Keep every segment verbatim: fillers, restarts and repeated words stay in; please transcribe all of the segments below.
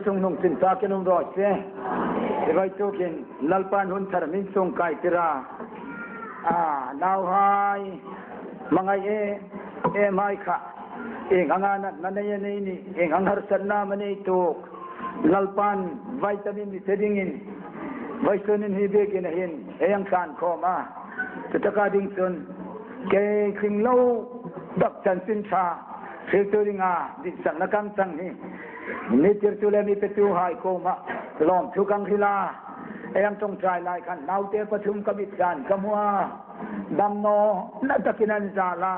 Sung hnung chin ta ken um raw se. Ei vawituk hin Lalpan hun thar min sung kai tira. A, nauhai, hmangai em em hai kha, ieng anga natna nei a nei ni, ieng ang harsatna am a nei tuok, Lalpan vitamin mi te dingin, vawisun hin hi biekin a hin ei hang tlan khawm a. Chutaka ding chun, kei tling lo tak chanchin ṭha hriltu dinga ditsakna ka chang hi, mi tirtu le mi petuhai kuoma lawmthu ka hril a. Ei hang ṭawngṭai lai khan naute pathum ka mit zan ka hmu a. Damnawna takin an zal a.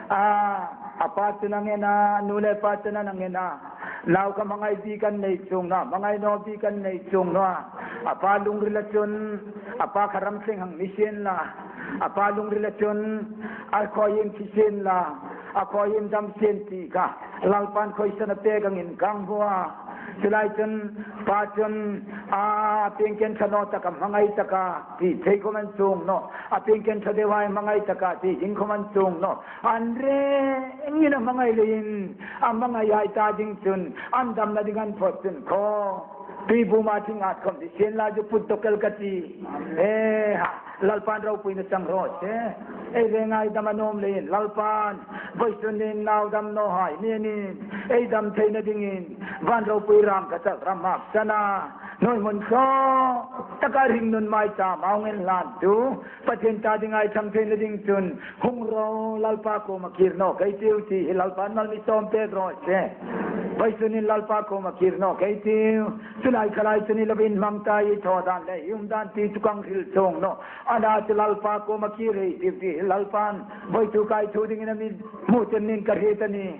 A, a pa chun a ngen a, nu le pa chun an ngen a. Nau kha hmangai bik an nei chuong naw, hmangai naw bik an nei chuong naw. A pa lungrila chun, a pa kha ram thleng hang ni sien la, a pa lungrila chun, a khawi hin thi sien la, a khawi hin dam sien ti kha Lalpan khawisa a pek angin ka hmu a. Chu lai chun, pa chun, a, a pieng ken ṭha naw taka, hmangai taka ti thei khawm an chuong naw. A pieng ken ṭha deu hai hmangai taka ti ding khawm an chuong naw. An rengin a hmangai leiin, a hmangai hai ta ding chun, an damna ding an phawt chun khaw, tui buma thing at khawm ni sien la, zu put dawk el ka ti. E ha, Lalpan ropuina chang raw se. Ei reng ei dam a nuom leiin Lalpan vawisun hin nau damnawhai ni a nih, ei dam theina dingin van ropui rang ka chal ram hak sana, hnuoi hmun thaw taka hringnun maicham a hung inhlantu Pathien ta dinga ei ṭhang theina ding chun, hung ro, Lalpa kuoma kir nawk ei tiu ti hi Lalpan mal mi sawm pek raw se. Vawisun hin Lalpa kuoma kir nawk ei tiu. Chu lai kha lai chun i lo inhmang ta, i thaw dan le i um dan ti chu ka hril chuong naw. Ana chu Lalpa kuoma kir ei tiu ti hi Lalpan vawituk ei thu dingin a mi hmu chen ning ka hriet a nih.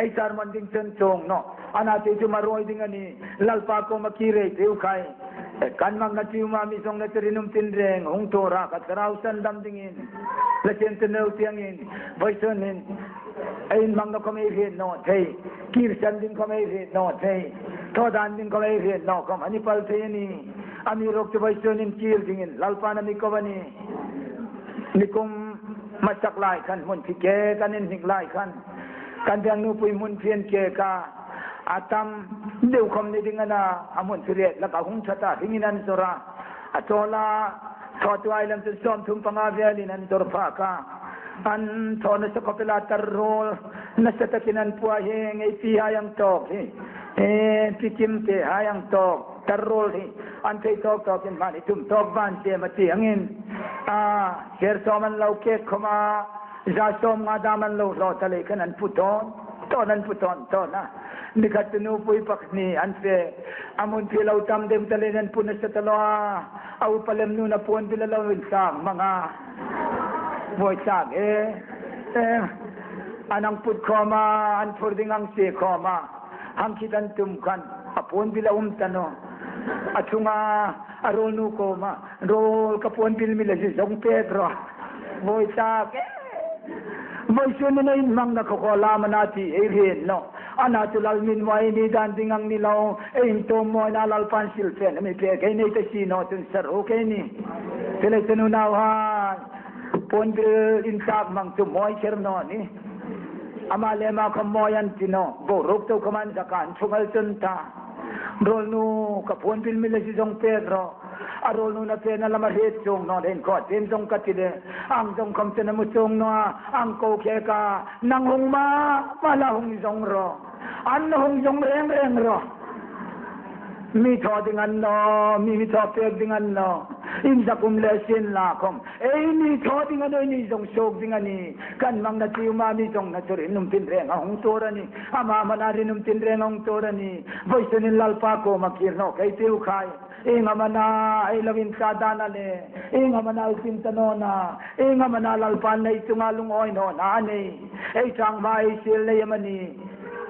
Ei sermon ding chun chuong naw. Ana ti chu marawi ding a nih. Lalpa kuoma kir ei tiu khai. Kan hmangna tiu ma mi zawngna chu rinum tinreng hung tuor a, ka thlarau san dam dingin. La chen tu neu tiengin, vawisun hin ei inhmangna khawm ei hriet naw thei, kir san ding khawm ei hriet naw thei, thaw dan ding khawm ei hriet naw khawm a ni pal thei a nih. Amiruokchu vawisun hin kir dingin Lalpan a mi ko a nih. Nikum hmasa lai khan hmun phi kek an inhnik lai khan, kan dang nupui hmun phi an kek a, a tam deu khawm ni ding a na, a hmun phi riet laka hung ṭha ta hringin an zawr a. A tawla thawtuhai lam chun sawmthum panga velin an zawr phak a. An thaw nasa khawp el a, tar ruol nasa takin an pua hi, ngei pi hai ang tawk hi, e, pi kim te hai ang tawk, tar ruol hi an thei tawk tawkin mani tum tawk van te ma ti angin, a, ser sawm an lo kek khawm a, za sawm nga dam an lo hlaw ta lei khan an pu tawn tawn, an pu tawn tawn a. Ni khat chu nupui pakhat ni an fe, a hmun phi lo tam deu ta leiin an pu nasa ta lo a. A upa lem nun a puon bil a lo insak hmang a. Voi sak e. E, an ang put khawm a, an phur ding ang sie khawm a. Hang khit an tum khan a puon bil a um ta naw. A chunga a ruolnu kuoma, ruol, ka puon bil mi la zuk zawng pek rawh. Voi sak e. Vawisun hin ei inhmangna kha khaw lam a na ti ei hriet naw. Ana chu Lal min mai ni dan ding ang ni lo, ei intum mawina Lalpan silfen a mi pek ei nei ta si naw chun saru kei ni. Chu lai chun unauhai, puon bil insak hmang chu mawi kher naw ni. Ama le ama khawm mawi an ti naw, boruok chau khawm an zak a, an thu ngal chun ta. Ruolnu, ka puon bil mi la zuk zawng pek rawh. A ruolnu a fena lam a hriet chuong naw leiin khaw tiem zawng ka ti le, ang zawng khawm chu a hmu chuong naw a, ang ko khek a, nang hung ma ma la hung zawng rawh. An hung zawng reng reng rawh. Mi thaw ding an naw, mi mi thaw pek ding an naw. Inzak um le sien la khawm, eini thaw ding a ni, eini zawng suok ding a nih. Kan hmangna tiu ma mi zawngna chu rinum tinreng a hung tuor a nih. Ama hmana rinum tinreng a hung tuor a nih. Vawisun hin Lalpa kuoma kir nawk ei tiu khai. Ieng am a na, ei lo insa dan a le, ieng am a na ei sim ta nawna, ieng am a na Lalpan ei chunga lungawi nawna a nei, ei chang hma ei siel lei am a ni?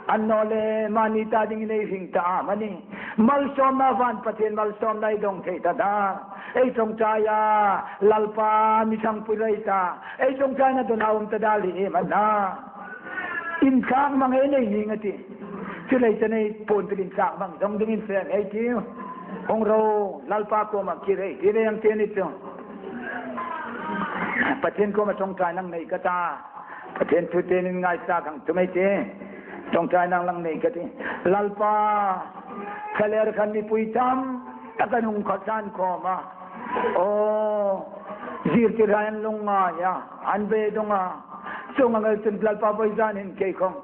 An naw le, mani ta dingin ei hring ta am a ni? Malsawmna van Pathien malsawmna ei dong thei ta dam. Ei ṭawngṭai a, Lalpa mi ṭhangpui rei ta, ei ṭawngṭaina dona um ta dal hi iem a na? Insak hmang ei nei ning a tih. Chu lai chun ei puon bil insak hmang zawng dingin fe ei tiu. Hung ro, Lalpa kuoma kir ei ti ve ang ti ni chu. Pathien kuoma ṭawngṭai nang nei ka ta. Pathien thu te ni ngaithlak ang tum ei ti. Ṭawngṭaina lang nei ka ti. Lalpa, thlalêr khan mipui tam tak an hung khawtlang khawm a. Aw, zirtirhai an lungngai a, an beidong a. Chuong ang el chun Lalpa, vawisun hin kei khawm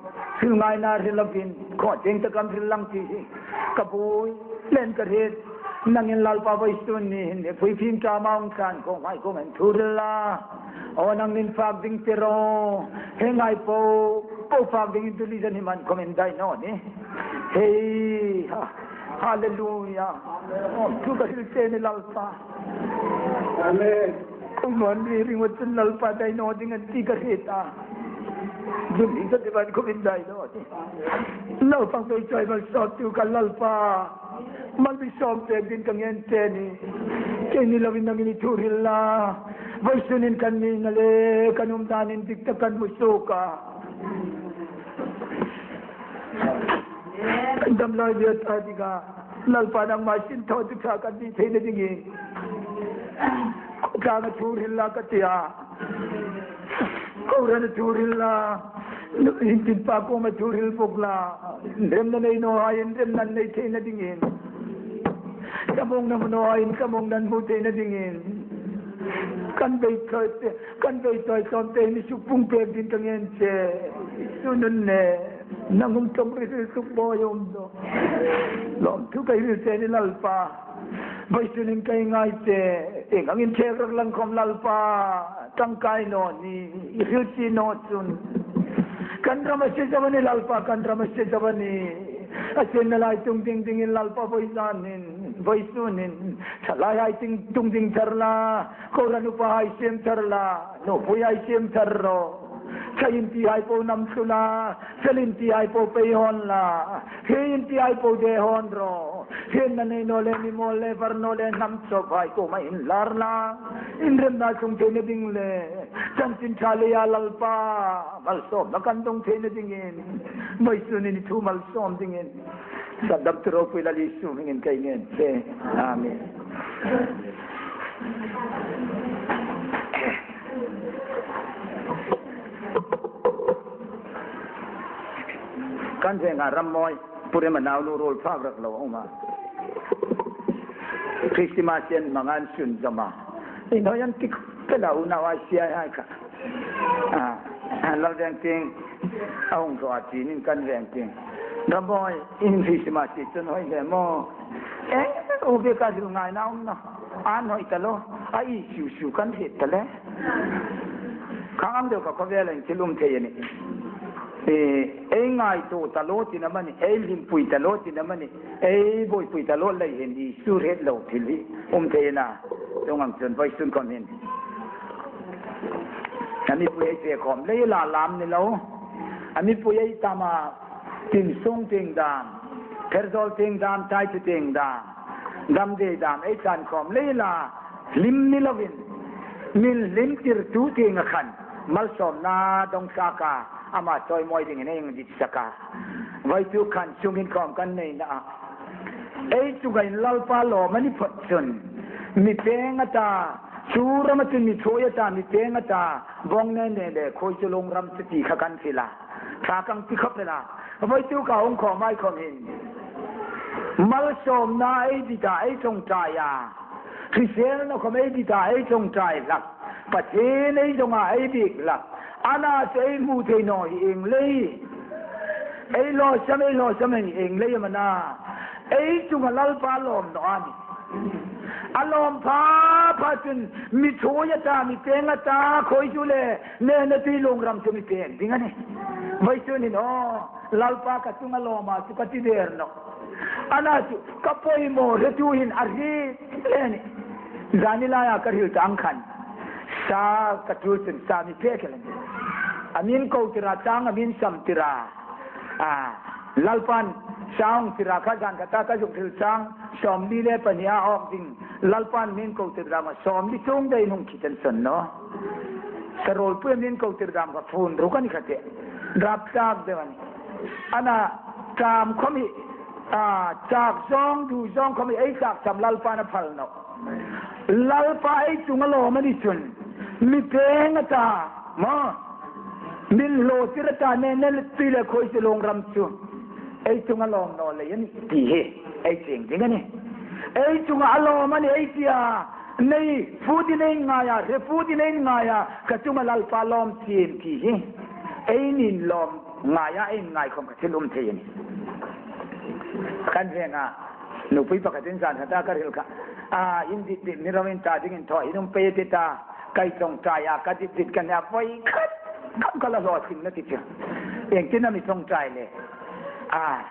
thil ngaina hril lovin, khaw tieng tak am hril lang ti hi ka buoi leiin ka hriet. Nangin Lalpa, vawisun ni hin mipui phim ṭama hung tlan khawm hai kuomah thu hril la. Aw, nangin fak ding ti ro. Hieng hai po po fak dingin tuli zan hi man khawm indai naw ni. Hei, ha, hallelujah. Aw, thu ka hril che ni Lalpa. Amen. Khawm an ri ring a chun Lalpa dai naw ding an ti ka hriet a. Zun ding zan hi man khawm indai naw ni. Naupang pei choi malsawmtu ka Lalpa. Mal mi sawm pek dingin ka ngen che ni. Kei ni lovin nangin i thu hril la. Vawisun hin kan nina le kan umdan indik tak kan hmu suok a. Kan dam lai vieu ta ding a. Lalpa, nangma sin thaw chu ṭha kan ni theina dingin. Khawtlanga thu hril la ka ti a. Kohrana thu hril la, intinpa kuoma thu hril bawk la, inremna nei nawhai inremna nei theina dingin, thlamuongna hmu nawhai thlamuongna hmu theina dingin, kan bei chawi te, kan bei chawi tlawmte mi sukpung pek dingin ka ngen che. Sunun ne, nang um ṭawng ri hril suk bo um do. Lawmthu ka hril che ni Lalpa. Vawisun hin ka ngai che, ieng angin chek rak lang khawm Lalpa, ṭangkai naw ni, i hril si naw chun. Kan ram a sie zo a ni Lalpa, kan ram a sie zo a ni. A sienna lai tung ding dingin Lalpa, vawisun hin, vawisun hin, thalaihai ting tung ding thar la, kohran upahai siem thar la, nupuihai siem thar ro. Chai intihai po nam tlu la, fel intihai po pei hawn la, hei intihai po de hawn ro. Hrietna nei naw le, mi mawl le, var naw le, hnam chawphai kuoma inlar la. Inremna tlung theina ding le, chanchin ṭha leia Lalpa, malsawmna kan dong theina dingin, vawisun hin i thu malsawm dingin, sandamtu ropui Lal Isu hmingin ka ngen che. Amen. Kan veng a Rammawi, Pu Rema naunu ruol phak rak lo a um a. Christmas-in hmang an sunzawm a. Inhawi an ti khawp el a, unau a siehai kha. A, a Lal veng tieng a hung thaw a, tinin kan veng tieng. Rammawi, in Christmas season hawi le maw? E, u bieka hril ngaina um naw. An hawi ta lo, a i siu siu kan hriet ta le. Khang ang deu kha khawvela in thil um thei a nih. E, ei ngaituo ta lo tina mani, ei hlimpui ta lo tina mani, ei buoipui ta lo lei hin Isu hriet lo thil hi um thei a na. Chuong ang chun vawisun khawm hin a mipui ei fe khawm lei la lam ni lo. A mipui ei tam a, tin sung tieng dam, Pherzawl tieng dam, Taichhe tieng dam, Damdei dam ei tlan khawm lei la, hlim ni lovin, min hlimtirtu tienga khan malsawmna dong sak a, ama chawimawi dingin ei ditsak a. Vawituk khan sung inkhawm kan neina a, ei chunga hin Lalpa lawm a ni phawt chun, mi peng a ta, chu rama chun mi chawi a ta, mi peng a ta, Bawngnene le Khuoizu Lungram chu ti kha kan hril a. Ṭha kan ti khawp el a. Vawituk a hung khawm hai khawm hin, malsawmna ei dit a, ei ṭawngṭai a, hriselna khawm ei dit a, ei ṭawngṭai hlak, Pathien ei zong a, ei biek hlak. Ana chu ei hmu thei naw hi ieng lei, ei hlawsam, ei hlawsam hi ieng lei am a na. Ei chunga Lalpa lawm naw a nih. A lawm pha pha chun mi chawi a ta, mi peng a ta, Khuoizu le Nenetui Lungram chu mi pek ding a nih. Vawisun hin, aw, Lalpa ka chunga lawm a chu ka ti der nawh. Ana chu ka poimaw hretu hin a hriet le nih. Zani laia ka hril ta ang khan, sa ka tul chun sa mi pek el a nih. A min ko tir a, chang a min sam tir a. A, Lalpan sa hung tir a kha, zan kha ta ka zuk hril chang sawmli le pahni a awk ding. Lalpan min ko tir dam a sawmli chuong dai hung khit an son naw. Sa ruolpui min ko tir dam kha fun ruk a ni kha te. Rap tak deu a nih. Ana cham khawm hi, a, chak zawng, du zawng khawm hi ei chak cham Lalpan a phal nawh. Lalpa ei chunga lawm a ni chun, mi peng a ta, maw? Min hlawsir a ta, ne, ne, tui le khuoizu lawng ram chu ei chunga lawm naw lei a nih ti hi ei chieng ding a nih. Ei chunga a lawm a nih ei tia, nei fut in ei ngai a, hre fut in ei ngai a, ka chunga Lalpa lawm chie ti hi eini'n lawm ngai a, ei ngai khom kha thil um thei a nih. Kan veng a, nupui pakhatin zan khat a ka hril kha. A, in dit dit ni ro in ta dingin thaw in um pei ti ta. Ka ṭawngṭai a, ka dit dit ka nih a, voi khat khom ka la hlawsim nawh ti chu. Iengtin am i ṭawngṭai le? A,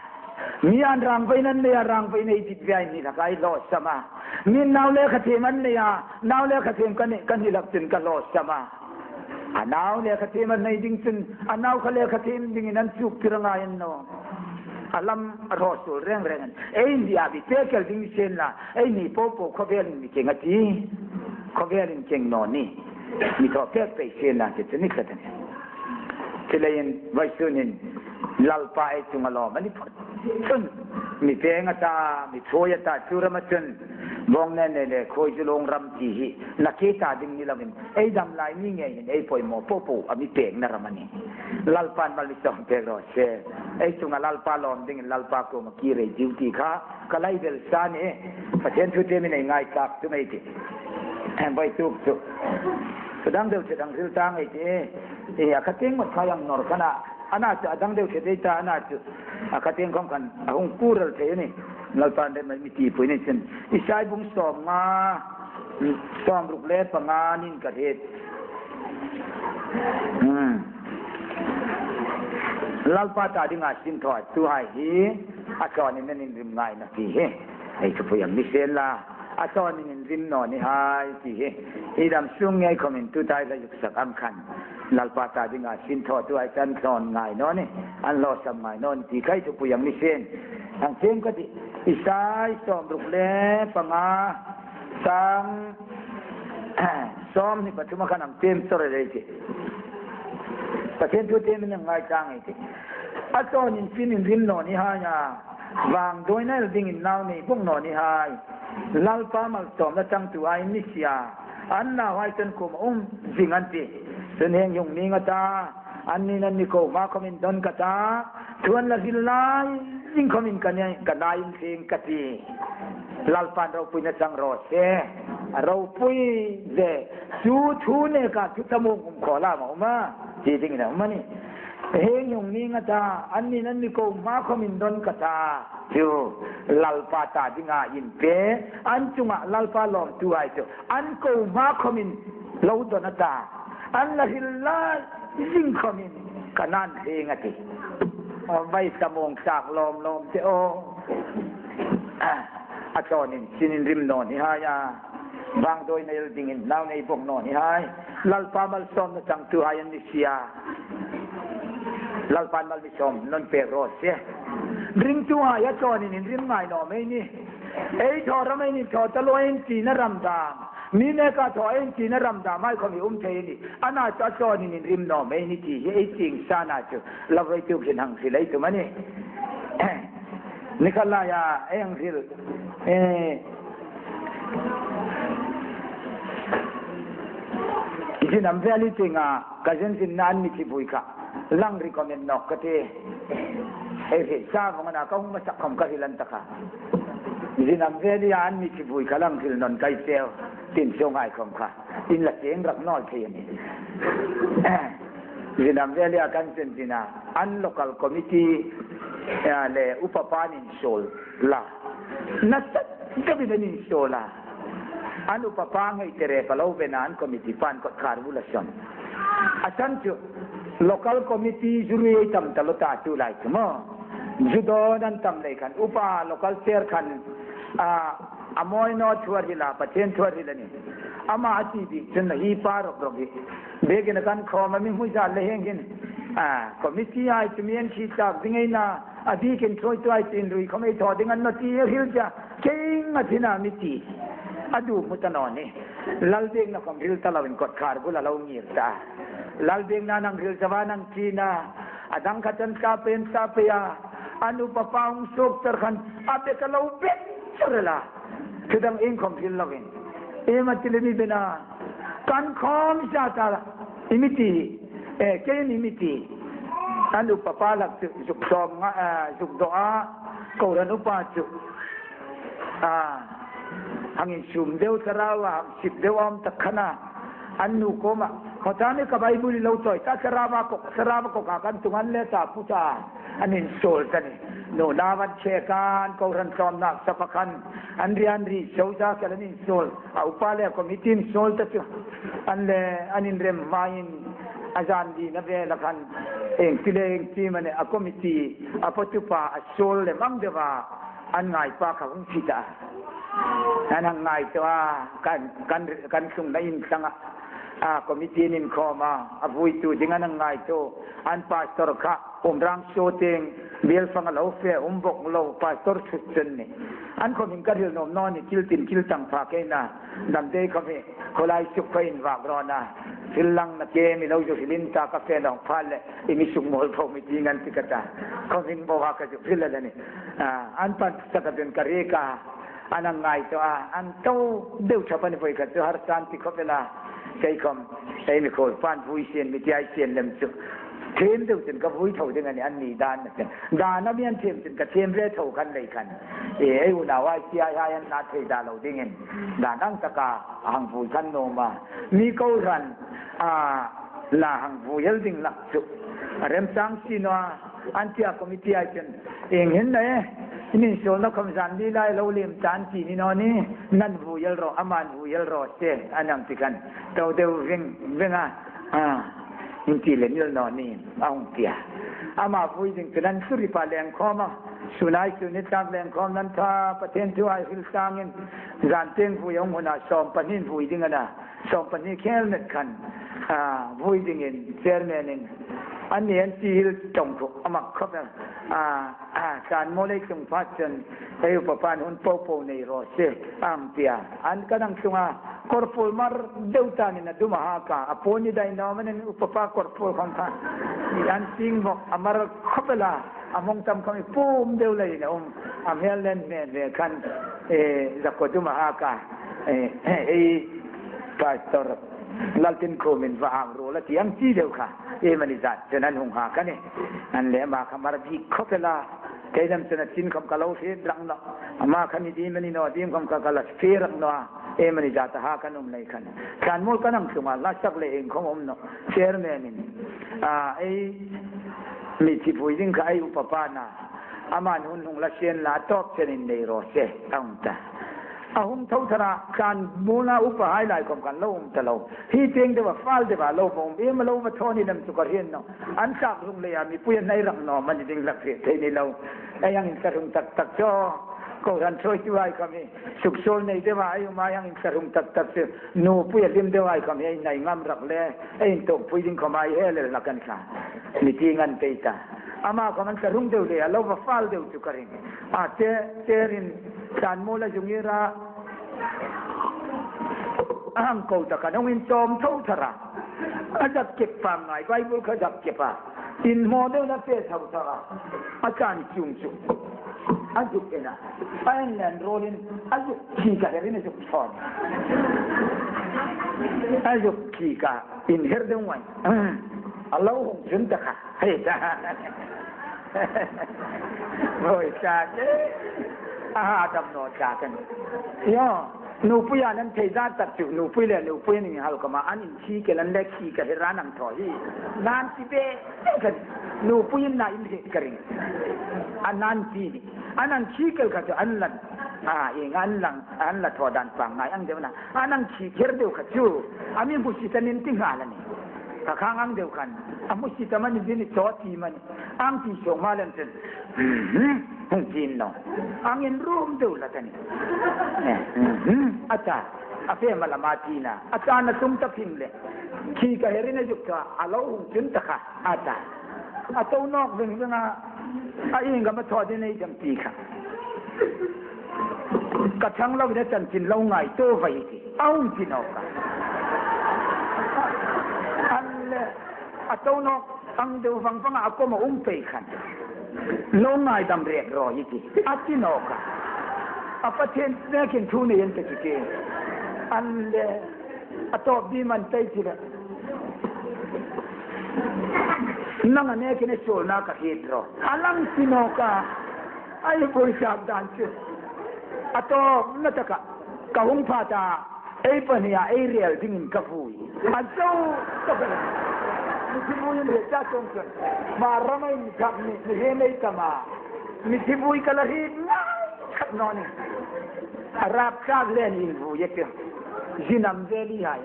mi an rang voi nan nei a, rang voi nei dit viau ni la ka i hlawsam a. Mi nau le kha thiem an nei a, nau le kha thiem ka ni, ka ni lak chun ka hlawsam a. A nau le kha thiem an nei ding chun, a nau kha le kha thiem dingin an chuk tir a ngai an naw. A lam a ro sul reng reng an. Ei India bi te kel ding sien la, ei ni po po khawvelin mi keng a ti. Khawvelin keng naw ni. Mi thaw pek pei sien la, ti chu ni khat a nih. Chuleiin, vawisun hin, Lalpa ei chunga lawm a ni phawt. Chun, mi peng a ta, mi thuoi a ta, chu ram a chun, bawng ne ne le, khuoizu lawng ram ti hi, na ke ta ding ni lovin, ei dam lai ni ngei hin, ei poimaw po po, a mi pengna ram a nih. Lalpan mal mi sawm pek raw se. Ei chunga Lalpa lawm dingin Lalpa kuoma ki rei diu ti kha, ka lai bel sa ni. Pathien thu te mi nei ngai tak tu mei ti. Em bai tuk chu. Chu dang deu chu dang hril ta ngei ti. E, a kha tieng mat kha yang nor kha na. A na chu a dang deu chu dei ta, a na chu. A kha tieng khom khan a hung kural thei a nih. Lalpan de mai mi tipui ni chun. Isai bung sawm nga, sawm ruk le panga nin ka hriet. Hmm. Lalpa ta dinga sin thaw tuhai hi, a chawnin an inrim ngai naw ti hi. Ei thupui am ni sien la, a chawnin inrim naw ni hai ti hi. I dam sung ngei khomin tuta ei la zuk sak ang khan. Lalpa ta dinga sin thaw tuhai chu an thawn ngai naw ni, an hlawsam ngai naw ni ti kha ei thupui am ni sien. Ang chem ka ti, Isai sawm ruk le panga, sang, sawm hni pathum a khan ang chem sawr rei ti. Pathien thu te mi nei ngai ta ngei ti. A chawnin sin inrim naw ni hai a, vangduoina el dingin nau nei bawk naw ni hai. Lalpa malsawmna changtuhai an ni si a, an nauhai chun kuoma um zing an tih. Chun hieng hung ning a ta, anni'n an mi ko hma khomin dawn ka ta, thu an la hril lai zing khomin ka nei, ka naiin thleng ka ti. Lalpan ropuina chang raw se. A ropui le chu thu neka chu tlamung um khaw la ma um a, ti dingin a um a nih. Hieng hung ning a ta, anni'n an mi ko hma khomin dawn ka ta. Chu Lalpa ta dinga inpe, an chunga Lalpa lawmtuhai chu an ko hma khomin lo dawn a ta. An la hril lai zing khomin ka naiin thleng a ti. A vai tlamung tak lawm lawm te aw. A, a chawnin sin inrim naw ni hai a. Vangduoina el dingin nau nei bawk naw ni hai. Lalpa malsawmna changtuhai an ni si a. Lalpan mal mi sawm nawn pek raw se. Ringtuhai a chawnin inrim ngai naw mei ni. Ei thaw ram ei ni thaw ta lo ei intina ram dam. Mi neka thaw ei intina ram dam hai khomi um thei ni. A na chu a chawnin inrim naw mei ni ti hi ei chieng sa na chu. Lalpa ei tuk hin hang hril ei tum a nih. Ni kha laia ei hang hril. Eh, Zinam Valley tienga ka zin zinna an mi thi vui kha lang recommend nawk ka ti. Ei hril sa vawng a na ka hung hmasak khom ka hril an ta kha. Zinam Valley-a an mi thi vui kha lang hril nawn ka ti cheu. Tin chu ngai khom kha. In la tieng rak nawl thei a nih. Zinam Valley-a kan zin zina, an local committee, eh, le upa pan insuol la. Nasa deuin an insuol a. An upa pa ngei tere pa lo vena an committee pan kawtkhar bula sawn. A san chu local committee zu rui tam ta lo ta tu lai chu maw. Zu dawn an tam lei khan upa local chair khan, a, a mawi naw thu a hril a, Pathien thu a hril a nih. Ama a ti bik chun hi pa rok rok hi. Biekina kan khawm a mi hmu zat le hieng hin. A, committee-hai chu mi an thi tak ding ei na, a bikin thuoituhai chu inrui khom ei thaw ding a ni naw ti a hril che. Kei nga thina mi ti. A du hmu ta naw ni. Lal biekna khom hril ta loin kawtkhar bula lo ngir ta. Lal biekna nang hril zawa nang thina. A dang khat an sa pei, an sa pei a. An upa pa hung suok char khan a bek a lo bek char la. Thu dang ieng khom hril loin. Iem a ti le mi bena. Kan khawm sa ta la. I mi ti. E, keini mi ti. An upa pa lak chu zuk hlawm nga, a, zuk dawh a, kohran upa chu. A, hang insum deu thlarau a, hang sip deu a um tak khan a. An nu kuoma, "Khawtang ni ka Bible lo chawi ta, thlarau a kawk, thlarau a kawk a kan tung an le ta pu ta." An insuol ta ni. Nu na van che kan kohran hlawmna sapa khan. An ri an ri, so za kal an insuol. A upa le committee insuol ta chu. An le, an inrem hmain a zan dina vela khan. Eng ti le eng ti mani a committee, a potupa, a suol le mang deu a. An ngai pa kha hung thi ta. An hang ngaituo a, kan, kan, kan tlungna in tlanga. A committee in inkhawm a, a vuitu ding an hang ngaituo. An pastor kha, umrang so teng, biel fang a lo fe, um bok lo, pastor thut chun ni. An khawm in ka hril nuom naw ni, kil tin kil tang pha kei na, dam dei khawm hi, khawlai suk kha in vak rawn a. Hril lang na ke mi lo zu hril in ta ka fe nawk pha le, i mi suk mawl pho mi ti ngan ti ka ta. Khawm in bo ha ka zu hril la ni. A, an pan sa ka dun ka ri ka. An hang ngaituo a, an to deu tha pan voi ka chu har san ti khawp el a. Kei khawm, ei mi khawl pan vui sien mi ti ai sien lem chu. Them deu chun ka vui tho ding a ni an ni dan na chun. Dan a mi an them chun ka them ve tho khan lei khan. E, ei unau ai ti ai hai an na thei da lo dingin. Dan ang taka hang vui khan nuom a. Mi kohran, a, na hang vui el ding lak chu. A remchang si naw a. An tia committee ai chun, "Eng hin na e, i insuolna khawm zan li lai lo liem ta an ti ni naw ni, nan vui el ro, aman vui el ro se," an hang ti khan. To deu veng, veng a, a, in ti le nil naw ni, a hung tia. Ama vui ding chun an suri pa leng khawm a, sun ai sun ni tlak leng khawm nan tha, Pathien thu ai hril sangin, zan teng vui a hung hun a, sawm pahni vui ding a na. Sawm pahni khel met khan, a, vui dingin chairman in, an ni an ti hil tong khu, a mak khawp el, a, a, san maw lei tlung phat chun, ei upa pan hun po po nei ro se, ang tia. An kan ang tlung a, kawr pawl mar deu ta ni na dum a ha ka, a pawn ni dai naw manin upa pa kawr pawl khawm kha. An sing bok, a mar khawp el a, a mong tam khawm i pum deu lei na um, a hmel nen hmel hmel khan, e, zako dum a ha ka, e, ei, Pastor Laltinkhumin va ang ruol a ti ang ti deu kha. Ei mani zat chun an hung ha ka ni. An le ama kha mar bik khawp el a. Kei dam chun a chin khawm ka lo hriet rak naw. Ama kha ni dim a ni naw dim khawm kha ka la hriet rak naw a. Ei mani zat a ha ka nuom lei khan. Tlan mawl ka nang tlung a, hla sak le eng khawm um naw. Chairman in. A, ei mi thi vui ding kha ei upa pa na. Aman hun hung la sien la tawp chen in nei ro se, a hung ta. A hung tho thara kan muna upa hai lai khawm kan lo um ta lo. Hi tieng deu a fal deu a lo va um, em a lo va thaw ni dam chu ka hriet naw. An sak rung leia mipui an nei rak naw mani ding lak hriet thei ni lo. Ei ang in ka rung tak tak chu. Kohran thawi tu ai khawm hi. Suksuol nei deu a, ei um ai ang in ka rung tak tak chu. Nupui a hlim deu ai khawm hi, ei nei ngam rak le. Ei intuokpui ding khawm ai he lel na kan sa. Mi ti ngan pei ta. Ama khawm an sa rung deu le, a lo va fal deu chu ka ring. A che, che rin san mo la zung ira. A hang ko ta ka nong in chawm tho thara. A zak kep pangngai, Bible kha zak kep a. In mo deu na pe tho thara. A chan chung chu. A zuk en a. A en len rolin, a zuk khi ka herin a zuk thawn. A zuk khi ka. Inher deu ngai. A lo hung chun ta kha. Hei ta. Hoi ta ke. A ha dam naw ta kan. Yo. Nupui an an thei zat tak chu. Nupui le nupui an inhal khawma. An inthi ke lan le khi ka her an ang thaw hi. Nan ti be. Kan. Nupui in na in he ka ring. An nan ti ni. An ang khi kel kha chu an lan. A, eng an lang. An la thaw dan pangngai ang deu na. An ang khi kher deu kha chu. A mi hmusit an in ti nghal a ni. Ka khang ang deu khan. A hmusit a mani dini chaw ti mani. Ang ti sawng ma lem chen. Hung tin naw. Ang in rum deu la ta ni. A ta. A fe ma la ma ti na. A ta na tum ta phing le. Khi ka herin a zuk ta. A lo hung chun ta kha. A ta. A to nawk veng veng a. A ieng gam a thaw ding ei dam ti kha. Ka chang lo na chanchin lo ngaituo vai ti. A um ti nawk a. An le, a to nawk ang deu vang vang a kuoma um pei khan. Lo ngaidam rek raw i ti. A ti nawk a. A Pathien nekin thu nei an ta ti ti. An le, a tawp di man pei ti le. Nang a nekin a suolna ka hriet ro. A lang si nawk a. Ei buoisak dan chu. A tawpna taka ka hung pha ta. Ei pahnia ei rel dingin ka vui. A zo tawk a. Mithi vui in hriet ta chuong chuong. Hmar rama inthak ni, ni hre nei ta ma. Mithi vui ka la hriet ngai tak naw ni. A rap tak le ni vui a ti. Zinam ve li hai.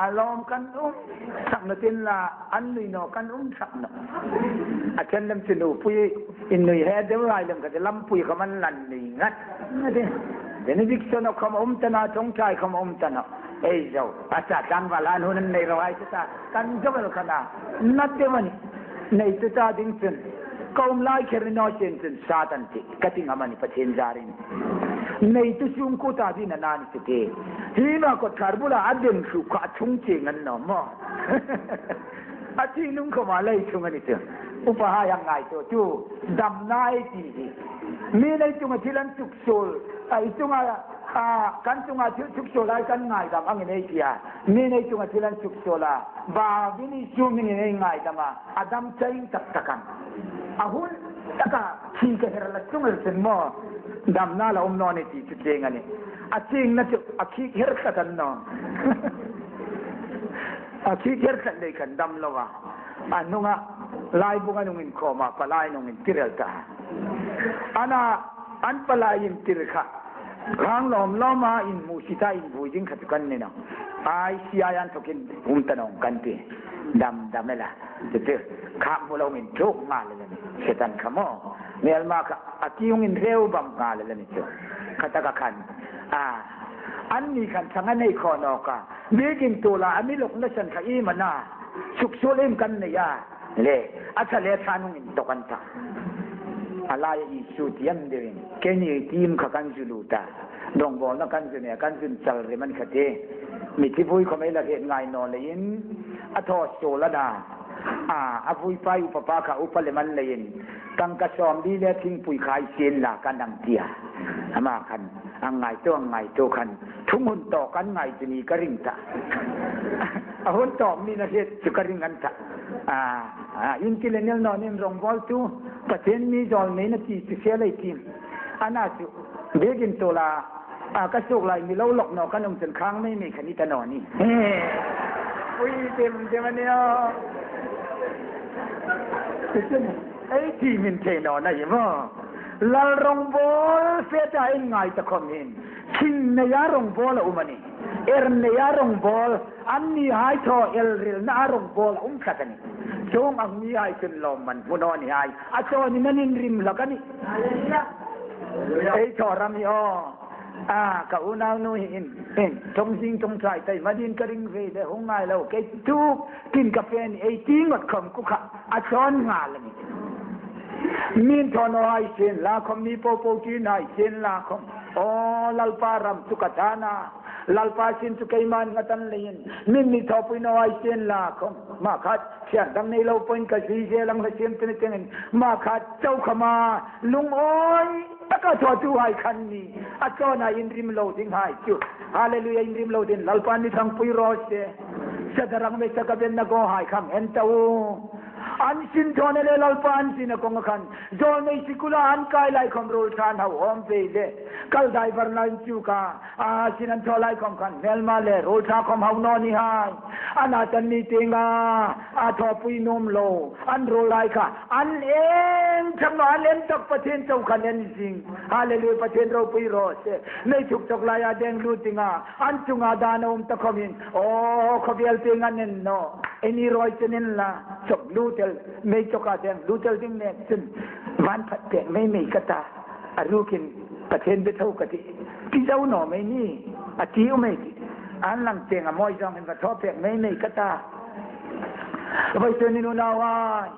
A lawm kan um sak naw tin la, an nui naw kan um sak naw. A chen lem chu nupui in nui he deu hai lem kha lampui khawm an lan nui ngat. Ngat e. Benediction khawm a um ta naw, ṭawngṭai khawm a um ta naw. Ei zo. A cha tlangval han hun an nei ro hai chu ta. Kan zo el kha na. Nat deu a nih. Neitu ta ding chun. Ka um lai kher ni naw chen chun Satan ti. Ka ti ngam a nih Pathien zarin. Neitu sungkuo ta ding a na ni chu ti. Hi ma kawtkhar bula a dem hruk kha a thung chieng an naw maw. A thi nung khawma lei thung a ni chu. Upa hai hang ngaituo tu. Damna ei ti hi. Mi'n ei chunga thil an suksuol. A, i chunga, a, kan chunga thil suksuol lai kan ngaidam angin ei ti a. Mi'n ei chunga thil an suksuol a. Bawin Isu hmingin ei ngaidam a. A dam chai tak tak ang. A hun taka thi ka her la chung el chen maw. Damna la um naw ni ti chu chieng a nih. A chiengna chu a khik her tlat an naw. A khik her tlat lei khan dam lo a. A hnunga laibung an hung inkhawm a, palai an hung intir el ta. Ana, an palai intir kha. Khang lawm lawma inhmusit a invui ding kha chu kan ni naw. I C I an thawkin um ta naw kan ti. Dam dam el a. Chu chu. Khak bula hung inthuk nghal el a nih. Setan kha maw. Hmelma kha a ti hung inreu bam nghal el a nih chu. Kha taka khan. A. Anni khan chang a nei khaw nawk a. Biekin tuola a mi lawkna san kha iem a na. Suksuol iem kan nei a. Le, a ṭha le ṭha hung inthawk an ta. A laia Isu ti am deuin, keini ti am kha kan zu lut a. Rawngbawlna kan zu nei a, kan zu chal rem an kha ti. Mithi vui khawm ei la hriet ngai naw leiin, a thaw suol a na. A, a vuipa upa pa kha upa lem an leiin. Tangka sawmli le thingpui khai sien la kan ang ti a. Ama khan. A ngaituo, a ngaituo khan. Thung hun tawk an ngai chu ni ka ring ta. A hun tawk ni na hriet chu ka ring an ta. A, a, in ti le nel naw nin rawngbawltu. Pathien mi zawl nei na ti chu se lei ti. Ana chu. Biekin tuola. A, ka suk lai mi lo lawk naw kan um chun khang mei mei kha ni ta naw ni. He. Ui, dem, dem a ni aw. Ei ti min thei naw na hi maw. Lal rawngbawl fe ta in ngai ta khawm hin. Thing neia rawngbawl a um a nih. Er neia rawngbawl, anni hai thaw el rilna a rawngbawl a um tlat a nih. Chuong ang mi hai chun lawmman hmu naw ni hai. A chawn in an inrim hlak a nih. Ei thaw ram hi aw. A, ka unaunu hi in, in, ṭawng zing ṭawng ṭai tai, madin ka ring ve le, hung ngai lo, kei tuk, tin ka fe ni, ei ti ngot khawm ku kha, a chawn nghal a nih. Min thaw naw hai sien la khawm, mi popo ti hai sien la khawm. Aw, Lalpa ram chu ka ṭha a na. Lalpa sin chu keiman nga tan leiin. Min mi thawpui naw hai sien la khawm. Ma khat, thian dang nei lo point ka zui zel ang la siem tin tengin. Ma khat, chau khawma, lungawi taka thawtu hai khan ni. A chawna inrim lo ding hai chu. Hallelujah, inrim lo ding. Lalpan mi thangpui raw se. Sadrang, Mesak, Abednego hai khang en ta u. An sin thawna le Lalpa an sin a kawng a khan. Zawlnei sikula an kai lai khawm ruol ṭha an hau awm ve le. Kaldai varna inchuk a. A sin an thaw lai khawm khan. Hmelma le ruol ṭha khawm hau naw ni hai. Ana tan ni tienga. A thawpui nuom lo. An ruol lai kha. An en tak naw, an en tak Pathien chau khan en zing. Hallelujah, Pathien ropui raw se. Nei thuk chawk laia deng lut dinga. An chunga dan a um ta khawmin. Aw, khawvel tieng an en naw. Eini rawi chen inla, chawk lut el, mei chawka deng lut el ding nek chun, van phat pek mei mei ka ta, a rukin Pathien be tho ka ti, ti zo naw mei ni, a ti u mei ti, an lang tieng a mawi zawngin va thaw pek mei mei ka ta. Vawisun ni unau hai,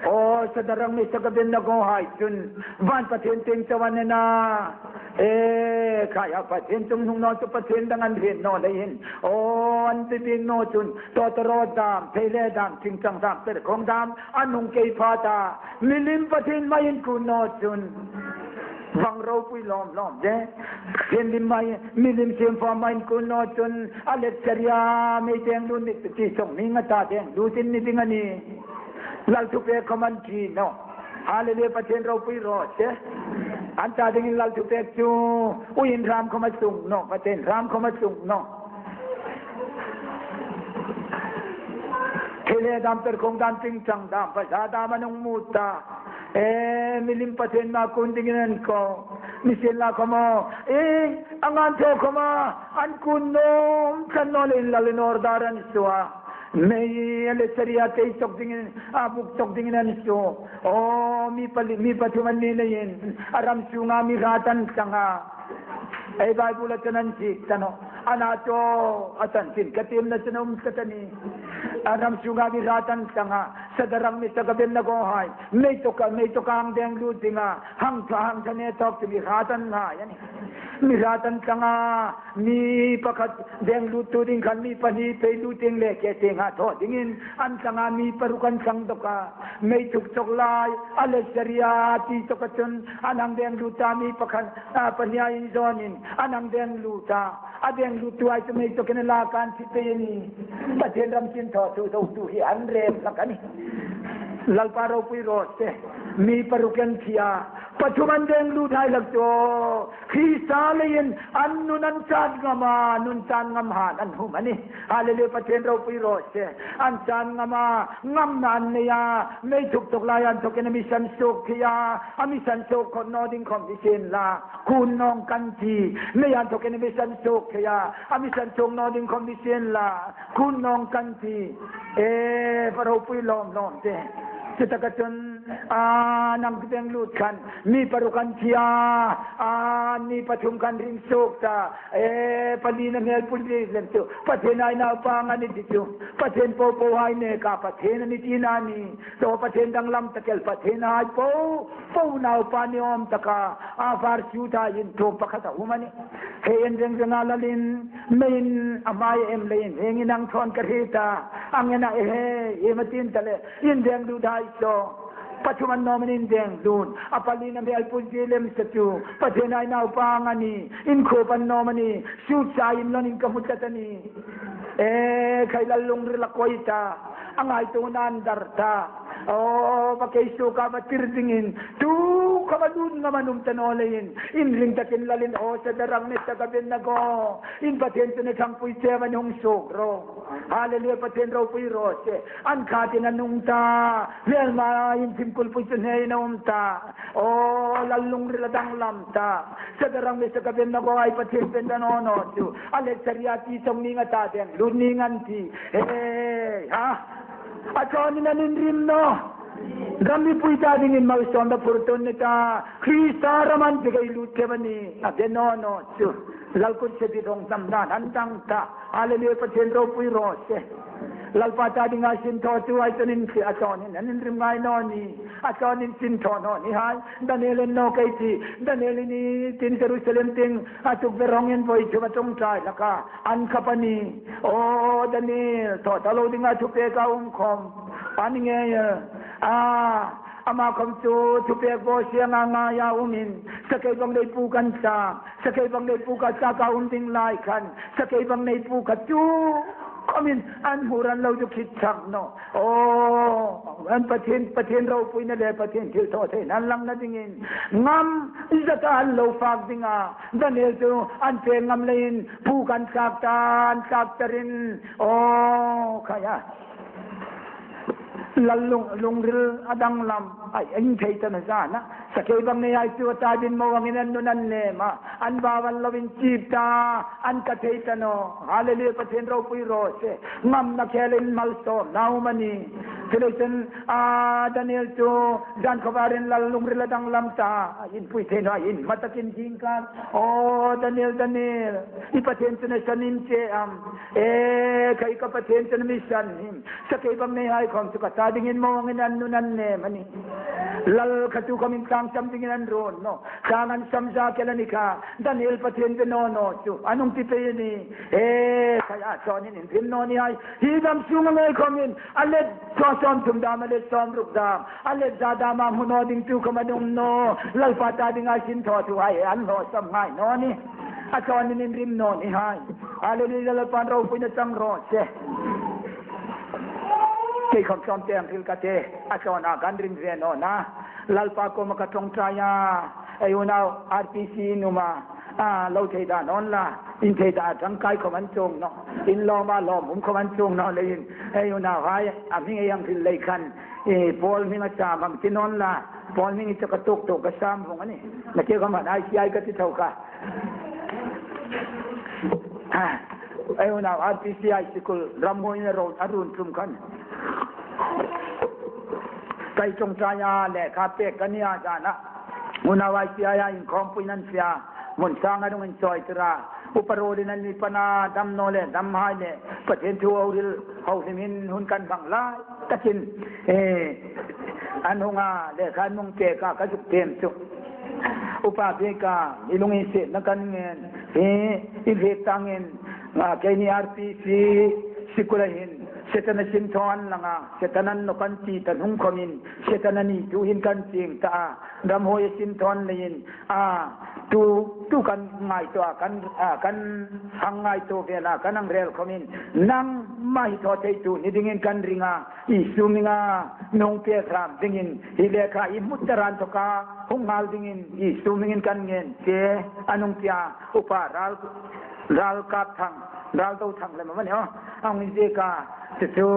aw, Sadrang, Mesak, Abednego hai chun, van Pathien tieng chau an en a. E, khai a Pathien chunghnung naw chu Pathien dang an hriet naw leiin. Aw, an ti ding naw chun, tawtawraw dam, theile dam, chingchang dam, perkhawng dam, an hung kei pha ta. Milim Pathien hmain kut naw chun. Vang ropui lawm lawm de. Pathien lim hmai, milim siemfa hmain kut naw chun. A let saria, mei deng lut ni ti sawng mi nga ta deng lut in ni ding a nih. Lal thupek khawm an ṭi naw. Hallelujah, Pathien ropui raw se. An ta dingin lal thupek chu uiin hram khawm a sung naw, Pathien hram khawm a sung naw. Thei le dam, tar khawng dam, ting chang dam, pasa dam an hung mut ta. E, milim Pathien ma kun dingin an ko. Nisienla khawm a, e, a ngan thaw khawm a, an kun nuom tlat naw leiin lalin order an suo a. Mei a le saria tei chawk dingin, a buk chawk dingin an suo. Aw, mi pali, mi pathum an ni leiin, a ram sunga mi hrat an tlang a. Ei Bible-a chun an ziek ta naw. Ana chu, a chanchin ka tiemna chun a um tlat a nih. A ram sunga mi hrat an tlang a. Sadrak, Mesak, Abednego hai. Mei tawka, mei tawka an deng lut ding a. Hang tha, hang tha ne tawk chu mi hrat an ngai a nih. Mi hrat an tlang a. Mi pakhat deng lut tu ding khan mi pahni pei lut ding le ke tienga thaw dingin an tlang a, mi paruk an tlang dawk a. Mei thuk chawk lai, a le saria ti chawka chun an hang deng lut a, mi pakhat, a, pahnia inzawnin an hang deng lut a. A deng lut tu hai chu mei chawkin a lak an thi pei a nih. Pathien ram sin thaw tu, thaw tu hi an rem hlak a nih. Lalpa ropui raw se. Mi paruk an thi a. Pathum an deng lut hai hlak chu. Krista leiin an nun an chan ngam a, nun chan ngam han an hum a nih. Hallelujah, Pathien ropui raw se. An chan ngam a, ngamna an nei a, mei thuk chawk lai an thawkin a mi san suok thei a, a mi san suok khawm naw ding khawm nisienla. Kun nawng kan ti, mei an thawkin a mi san suok thei a, a mi san suok naw ding khawm nisienla. Kun nawng kan ti. E, pa ropui lawm lawm te. Chutaka chun, a, nang deng lut khan, mi paruk an thi a, a, mi pathum khan ring suok ta. E, palina hmel pui lem chu. Pathien hai naupa ang a nih ti chu. Pathien po po hai neka Pathien a nih tina a nih. Chu Pathien danglam tak el Pathien hai po po naupa ni awm taka. A var chu ta in thum pakhat a um a nih. Hei en reng reng a lalin, meiin a hmai em leiin, hengin ang thawn ka hriet a, ang en a e he, iem a tin ta le, in deng lut hai chu. Pathum an nawm in deng lut, a palina hmel pui lem sa chu, Pathien hai naupa ang a nih, in khup an nawm a nih, sut sa in lawnin ka hmu tlat a nih. E, khai lal lungril a koi ta, a ngaituona an dar ta. Aw, va kei suoka va tir dingin, tu khawm a lut ngam an um ta naw leiin, inring takin lalin, aw, Sadrak, Mesak, Abednego, in Pathien chun a ṭhangpui che am an hung suok ro. Hallelujah, Pathien ropui raw se. An khatin an hung ta, hmelma in thim kulpui chu hnein a um ta. Aw, lal lungril a danglam ta. Sadrak, Mesak, Abednego hai Pathien pen ta naw naw chu. A le saria ti chawk ning a ta deng lut ning an ti. He, ha. A chawnin an inrim naw. Ram mipui ta dingin malsawmna phur tun ni ta. Krista ram an ti kei lut thei a nih. A be naw naw chu. Lal kut se bi dong tam dan an dang ta. Hallelujah, Pathien ropui raw se. Lalpa ta dinga sin thaw tu hai chun in si a chawnin an inrim ngai naw ni. A chawnin sin thaw naw ni hai. Daniel en naw kei ti. Daniel ni tin Jerusalem tieng a tukver hawngin voi chu a ṭawngṭai hlak a. An khap a nih. Aw, Daniel, thaw ta lo dinga thupek a um khawm. An nge, a, ama khawm chu thupek bo sianga ngaia umin. Sakeibang nei puk an sa. Sakeibang nei puk a saka um ding lai khan. Sakeibang nei puk a chu khawmin an hmur an lo chu khit chak naw. Aw, an Pathien, Pathien ropuina le Pathien thilthawtheina an langna dingin ngam zata an lo fak ding a, Daniel chu an fe ngam leiin puk an thlak ta, an thlak tarin, aw, khai a. Lal lung, lungril a danglam, ai, in thei ta naw zana. Sakeibang nei hai chu a ta ding mo angin an nun an nem a. An bau an lo inchip ta, an ka thei ta naw. Hallelujah, Pathien ropui raw se. Ngamna khelin malsawmna um a nih. Chuleiin, a, Daniel chu zan khawvarin lal lungril a danglam ta. Inpui thei naw, in hma takin ging khan. Aw, Daniel, Daniel. I Pathien chun a san in che am. E, khai ka Pathien chun mi san him. Sakeibang nei hai khawm chu ka ta dingin mo angin an nun an nem a nih. Lal kha tu khawmin tlang sam dingin an run naw. Tlang an sam zak el a ni kha. Daniel Pathien ve naw naw chu. An hung ti pei a nih. E, khai a chawnin inrim naw ni hai. Hi dam sunga ngei khawmin. A let sawm thum dam, a let sawm ruk dam. A let za dama hmu naw ding tu khawm an um naw. Lalpa ta dinga sin thaw tu hai. An lo sam ngai naw ni. A chawnin inrim naw ni hai. Hallelujah, Lalpan ropuina chang raw se. Kei khawm tlawmte ang thil ka ti, a tlawna kan ring ve naw na. Lalpa kuoma ka ṭawngṭai a, ei unau R P C in um a, a lo thei dan naw la, in thei dan ṭangkai khawm an chuong naw, in lawm a lawmum khawm an chuong naw leiin, ei unauhai, a hming ei hang hril lei khan, e, Paul hming a sam hang ti naw la, Paul hming i chu ka tuok tuok ka sam vong a nih. Nakie khawm an I C I ka ti tho kha. Ei unau R P C I sikul ramhuoina ro a run tlum khan. Kei ṭawngṭai a lekha pek ka nia zana. Unau I C I a inkhawmpuiin an fe a. Hmun sanga an hung inchawitir a. Upa ruolin an mi pan a, damnaw le damhai le Pathien thu ho hril ho hlimin hun kan hmang lai takin, eh, an hung a, lekha an hung pek a ka zuk tiem chu. Upa bik a, i lunginsietna kan ngen, hi, i hriet tangin, a, keini R P C sikula hin, Setana sinthaw an lang a, Setana an nawk an ti ta hnung khawmin, Setana ni tu hin kan chieng ta a, ramhuoia sinthaw leiin, a, tu, tu kan ngaituo a, kan, a, kan hang ngaituo vela, kan hang rel khawmin, nangma hi thaw theitu ni dingin kan ring a, Isu hminga mi hung pek hram dingin, hi lekha i hmu ta ran thawka hung nghal dingin, Isu hmingin kan ngen che, an hung ti a, upa ral, ral kap thang, ral do thang lem a ni aw, a hung inziek a, chu chu,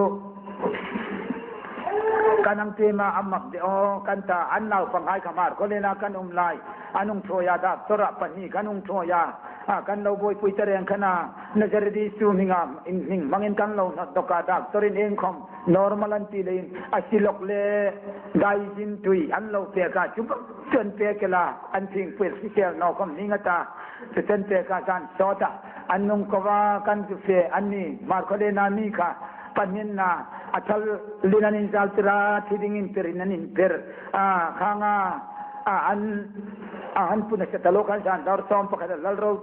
kan hang tiem a, a mak de aw, kan ta, an naupanghai kha Hmarkhawlien a kan um lai, an hung ṭhuoi a, doctor a pahni kan hung ṭhuoi a, a, kan lo buoipui ta reng khan a, Nazareth Isu hminga, in hming hmangin kan lo hnawt dawk a, doctor in iengkhawm normal an ti leiin, a silok le daizin tui an lo pek a, chu bak chu an pek el a, an thingpui sisel naw khawm ning a ta, chu chu an pek a, zan sawta an hung ko a, kan zu fe an ni, Hmarkhawlien a mi kha, pahninna, a thal lin an inzaltir a, thi dingin perin an inper, a, khang a, a, an, a, an pun a se ta lo khan zan dawr sawm pakhat a Lalro,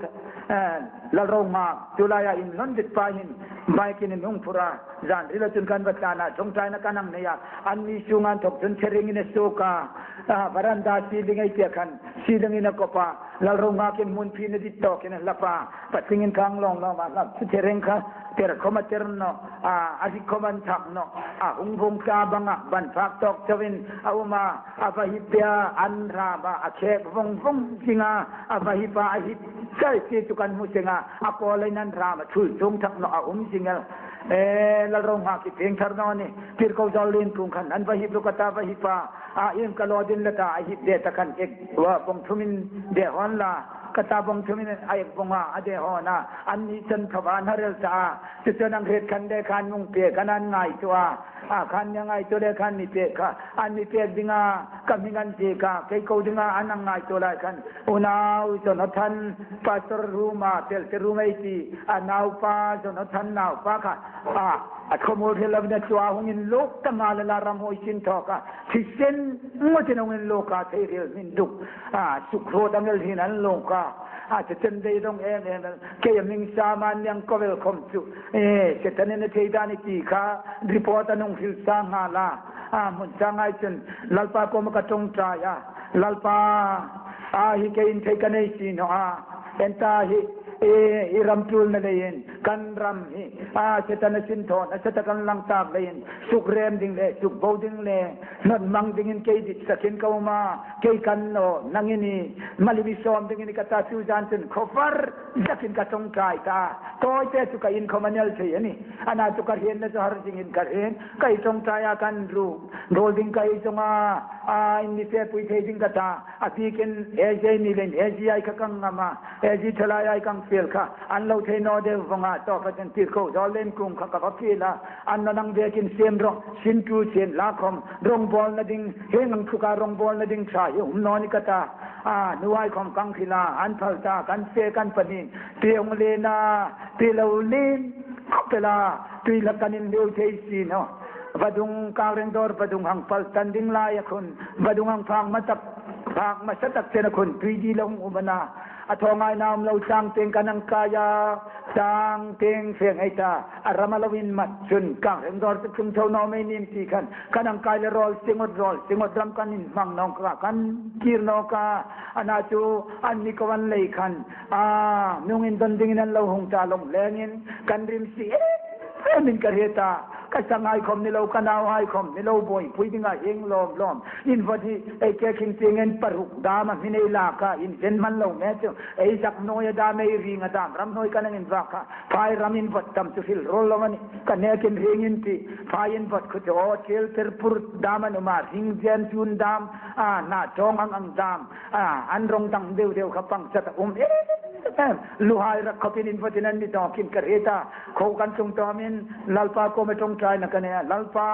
eh, Lalro Ngak, tu laia inlawn det pa hin, bike in an hung phur a, zan rila chun kan va tlan a, ṭawngṭaina kan hang nei a, an mi sunga inthawk chun therengin a suok a, a, veranda ceiling ei ti khan, ceiling in a kop a, Lalro Ngakin hmun phina dit tawkin a hlap a, patlingin khang lawng lawng a hlap, chu thereng kha, ter khawm a ter naw, a, a rik khawm an thak naw, a hung vung tla banga, ban phak tawk chauhin a um a, a va hip a, an hram a, a khek vong vong zing a, a va hip a, a hip chai si chu kan hmu seng a, a pawl leiin an hram a, thul chuong thak naw a um zing el. E, Lalro Ngak i pieng thar naw ni, Tirko Zawllienkung khan, an va hip ru ka ta, va hip a, a, ieng ka lo din la ta, a hip de ta khan ek, wa, bawng thumin de hawn la, ka ta bawng thumin a ek bawng a, a de hawn a, an ni chan thaw a, an harel ta a, chu chu an hang hriet khan lekha an hung pek, an hang ngaituo a, a, khan mi ngaituo lekha an mi pek kha, an mi pek dinga, ka hming an ziek a, kei ko dinga, an hang ngaituo lai khan, unau Jonathan, Pastor Ruma, Pelte Ruma ei ti, a naupa, Jonathan naupa kha, a, a khawmuol hril lovin a tlua hung inluk ta ngal a, ramhuoi sinthaw kha, thisen ngawtin hung inluk a, thei hril hmin duk, a, suk hruo dang el hin an luk a, a, chu chu an beidong em em el, kei a hming sam an mi hang ko vel khawm chu, e, Setana in a thei dan i ti kha, report an hung hril sa nghal a, a, hmun sanghai chun, Lalpa kuoma ka ṭawngṭai a, Lalpa, a, hi keiin thei ka nei si naw a, en ta hi, e, i ram ṭulna leiin, kan ram hi, a, Setana sinthaw, a, Setana kan lang tak leiin, suk rem ding le, suk bo ding le, hnawt hmang dingin kei ditsakin ka um a, kei kan naw, nangin i, mali mi sawm dingin ka ta chu zan chun, khawvar zakin ka ṭawngṭai ta, tawite chu ka in khawm an el thei a nih, ana chu ka hrietna chu har zingin ka hrien, ka i ṭawngṭai a kan ru, ruol ding ka i zong a, a, in mi fepui thei ding ka ta, a bikin A J ni leiin, A J ai kha kan ngam a, A J thalai ai kan fel kha, an lo thei naw deu vong a, tawk a chun Tirko Zawllienkung kha ka va fiel a, an lo nang vekin siem rawh, sin tu sien la khawm, rawngbawlna ding, hieng ang thuka rawngbawlna ding ṭha hi um naw ni ka ta, a, nuhai khawm kan hril a, an phal ta, kan fe kan pahni, ti hung lien a, ti lo lien, khawp el a, tui hlak kan inhliu thei si naw. Vadung Kangrengdawr vadung hang pal tan ding laia khun, vadung hang phak hma tak, phak hmasa tak chena khun, tui di lo hung um a na. A thaw ngaina um lo, tlang tieng kan hang kai a, tlang tieng fe ngei ta, a ram a lo inmat chun, Kangrengdawr chu tlung tho naw mei nim ti khan, kan hang kai le rawl singot, rawl singot ram kan inhmang nawk a, kan kir nawk a, ana chu an mi ko an lei khan, a, mi hung indon dingin an lo hung ta lawm lengin, kan rim si em em in ka hriet a, Ka sanghai khawm ni lo, ka nauhai khawm ni lo, buoipui dinga hieng lawm lawm. In vawt hi, ei ke khing tieng en paruk dam a mi nei laka, in ven man lo me chu. Ei zak nawia dam, ei ring a dam, ram hnuoi kan ang invak kha. Phai ram in vawt tam chu hril ruol lo a nih. Ka nekin ring in ti, phai in vawt khu chu, aw, thil tir pur dam an um a, ring jen chun dam, a, hna tawng ang ang dam, a, an rong dang deu deu kha pang chat a um. E, em, luhai rak khawpin in vawtin an mi dawkin ka hriet a. Kho kan tlung tawmin Lalpa kuoma ṭawngṭaina ka nei a. Lalpa,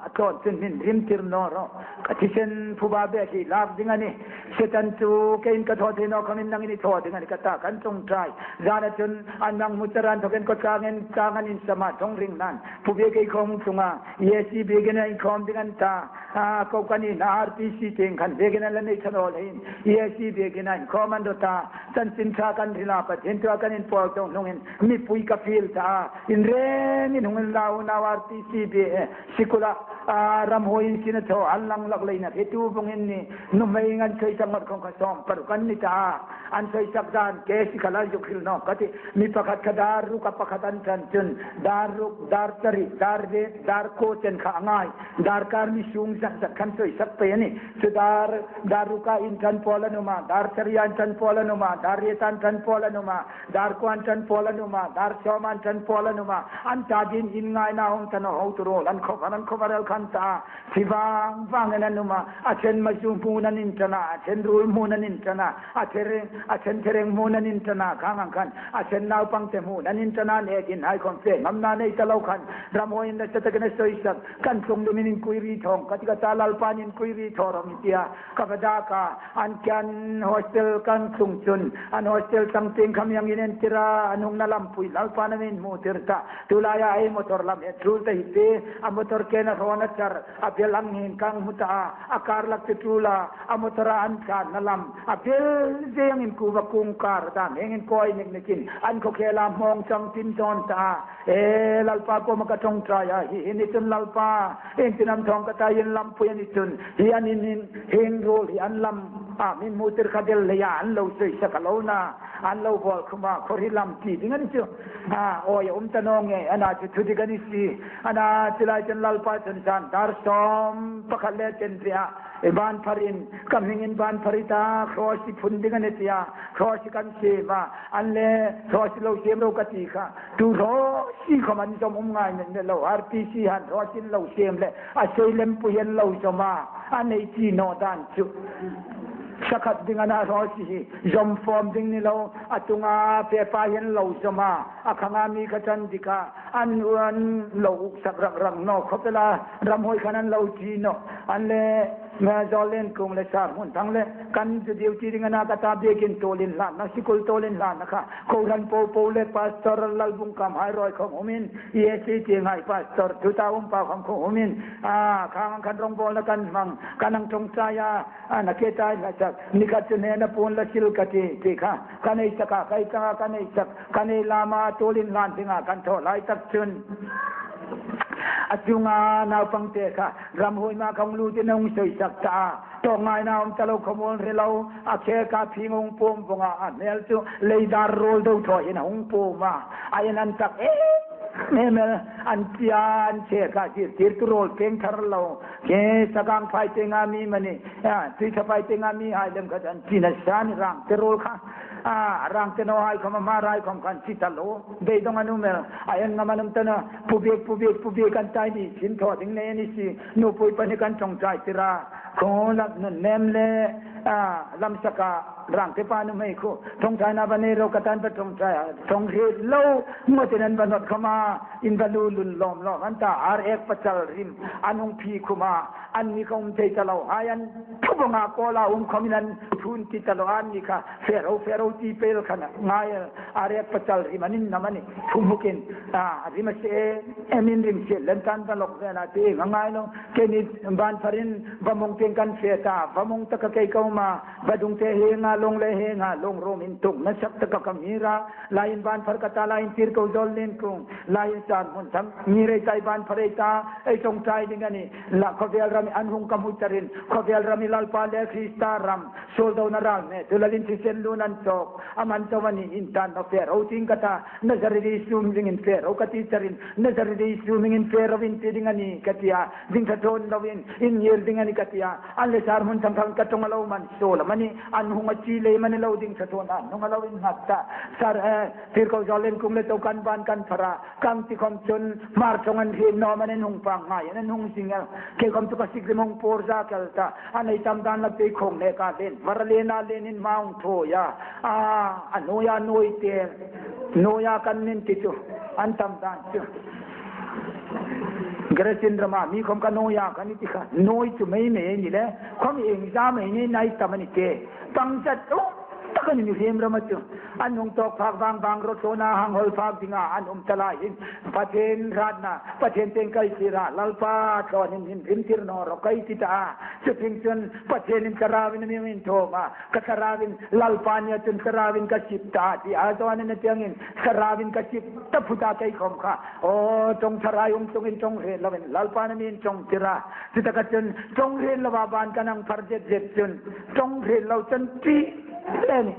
a tlawn chun hmin rimtir naw rawh. Ka thisen phuba bek hi lak ding a nih. Setan chu keiin ka thaw thei naw khawmin nangin i thaw ding a nih ka ta, kan ṭawngṭai. Zana chun an mangmuchar an thawkin kawtlang en, tlang an insam a, ṭawng ring nan. Phu bek ei khawm tlung a, E S C biekin a inkhawm ding an ta. A, ko kan in R T C tieng khan biekin an la nei ṭha naw leiin, E S C biekin a inkhawm an rawt a. Chanchin ṭha kan hril a, Pathien thua kan inpawl tawk hnungin mipui ka fiel ta a. In rengin hung inla unau, R T C bie, e, sikula, a, ramhuoi in sin a thaw, an lang lak leina khi tu vungin ni, nuhmei an sawisak ngot khawm kha sawm paruk an ni ta a. An sawisak dan ke si kha la zuk hril nawk ka ti. Mi pakhat kha dar ruk a pakhat an ṭan chun, dar ruk, dar sari, dar riet, dar kuo chen kha a ngai. Darkar mi sung zat zat khan sawisak pei a nih. Chu dar, dar ruka inṭan pawl an um a, dar saria inṭan pawl an um a, dar rieta inṭan pawl an um a, dar kuoa inṭan pawl an um a, dar sawma inṭan pawl an um a. An ta dingin ngaina um ta naw, hotu ruol an khawvar, an khawvar el khan ta a. Thi vang vangin an um a, a ṭhen mazu hmun an inṭan a, a ṭhen ruol hmun an inṭan a, a ṭhen, a ṭhen thereng hmun an inṭan a, khang ang khan a ṭhen naupangte hmun an inṭan a, nekin hai khawm fe ngamna nei ta lo khan, ramhuoi in nasa takin a sawisak, kan tlung limin inquiry thaw ka ti ka ta, Lalpan inquiry thaw rawh i ti a, ka va dak a, an kian hostel kan tlung chun, an hostel sang tieng khawm iengin entir a, an hungna lampui Lalpan a mi hmutir ta, tu laia ei motor lam he tul ta hi ti, a motor kena hrawn a char, a bel ang hin kan hmu ta a, a kar lak chu tul a, a motor a an tlanna lam, a bel zengin kuva kung kar dam, hengin kawi nik nikin, an khawkhela hmawng chang tin tawn ta a. E, Lalpa kuoma ka ṭawngṭai a, hi, hi ni chun Lalpa, iengtin am thawng ka ta, in lampui a ni chun, hi an in, in, hieng ruol hi an lam, a, min hmutir kha del leia, an lo sawisak a lo na. An lo bawl khum a, khaw hri lam ti ding a ni chu. A, awi a um ta naw ngei, ana chu thudik a ni si. Ana chu lai chun Lalpa chun zan dar sawm pakhat le chen ria, e, ban pharin, ka hmingin ban phar i ta, cross i phun ding a ni tia, cross i kan siem a, an le cross i lo siem ro ka ti kha. Tu cross i khawm an zom um ngai met met lo, R T C han cross in lo siem le, a sei lem pui an lo zom a, a nei chi naw dan chu. Sakhat ding ana cross hi, zom fawm ding ni lo, a tunga fe pa hian lo zom a, a khanga mi kha ṭan dik a, an, an lo uk sak rak rak naw khawp el a, ramhuoi khan an lo ṭi naw, an le, Zawllenkung le Sir Hmunthang le, kan zu duty ding ana ka ta, biekin tuol inhlanna, sikul tuol inhlanna kha, kohran po po le Pastor Lalbungkam hai ruoi khawm umin, E S C tieng hai Pastor Thutawumpa khawm khawm umin, a, khang ang khan rongbawlna kan hmang, kan ang ṭawngṭai a, a, na ke tai hla sak, ni khat chu hnena puon la sil ka ti, ti kha, kan ei sak a, kai changa kan ei sak, kan ei lam a, tuol inhlan dinga kan thaw lai tak chun, a chunga naupangte kha, ramhuoi ma khawm lutin a hung sawisak ta a, tawk ngaina um ta lo, khawmuol hre lo, a khek a phing hung pum vawng a, a hmel chu lei dar ruol do thaw hin a hung pum a, a en an tak em em el, an tia an che ka tir tir tu ruol peng thar lo, ke sakang phai te nga mi mani, a, tui tha phai te nga mi hai lem khat an tina sa ni rang te ruol kha, a, rang te naw hai khawm a hmar hai khawm khan chi ta lo, beidawng an um el, a en ngam an um ta naw, pu biek, pu biek, pu biek an tai ni, chin thaw ding nei a ni si, nupui pahni kan ṭawngṭai tir a, khaw lak nun nem le, a, lam saka, rang te pa nuhmei khu, ṭawngṭaina va nei ro ka tan va ṭawngṭai a, ṭawng hriet lo, ngawtin an va hnawt khawm a, in va lu lun lawm lawm an ta, ar ek pachal rim, an hung phi khum a, an ni khawm thei ta lo, hai an thu bawng a kawl a um khawmin an thun ti ta lo, an ni kha, fe ro, fe ro ti pel khan a ngai el, ar ek pachal rim an innam a ni, thu hmukin, a, rim a se, em in rim se, len tan va lawk vel a, ti eng a ngai lo, keini ban pharin, va mawng tieng kan fe ta, va mawng taka kei ka um a, vadung te henga, lawng le henga, lawng rawm in tuk, na sak taka ka ngir a, laiin ban phar ka ta, laiin tir ko Zawllenkung, laiin Sir Hmunthang, ngir ei ta, ban phar ei ta, ei ṭawngṭai ding a ni, la khawvel ram an hung ka hmu charin, khawvel ram i Lalpa le Krista ram, suol dona ral me, tu lalin thisen lun an chawk, a man chau a ni in tan Fe ro ting ka ta, Nazareth Isu hmingin fe ro ka ti charin, Nazareth Isu hmingin fe ro in ti ding a nih ka ti a, ding ṭha thawn loin, in ngir ding a nih ka ti a, an le sar hmun chang khan ka ṭawng a lo man suol amanih, an hung a chi lei mani lo ding ṭha thawn an hung a lo innghat ta. Sar, eh, Tirko Zawlenkung le to kan ban kan phara, kan ti khom chun, Hmar ṭawng an hriet naw manin hung pangngai, an hung zing el. Kei khom chu ka sik rim hung pur zak el ta, a nei tam dan lak te khong ne ka len, var len a lenin ma hung thaw a. A, a nuoi a nuoi te, nuoi a kan nin ti chu, an tam dan chu. Garasin rama mi khom ka nuoi a kan ti kha, nuoi chu mei mei ni le, khom ieng zam ei nei nai tam a ni te. Pang zat, oh, tak a ni mihriem rama chu. An hung tawk phak vang vang ro thlawna hang hawl phak dinga an um ta lai hin. Pathien hratna, Pathien tieng kai sira, Lalpa thlawnin hin rim tir naw ro kai ti ta. Chu ting chun Pathienin ka rauvin mi min thawm a, ka thlarauin Lalpa nia chun ka rauvin ka sip ta ti a, Johan-in a tiengin thlarauin ka sip ta phut a kei khom kha. Aw, ṭawng thlarau um chungin ṭawng hre lovin Lalpa na min ṭawng tir a. Chu taka chun ṭawng hre lova ban ka nang phar zet zet chun ṭawng hre lo chun ti le ni.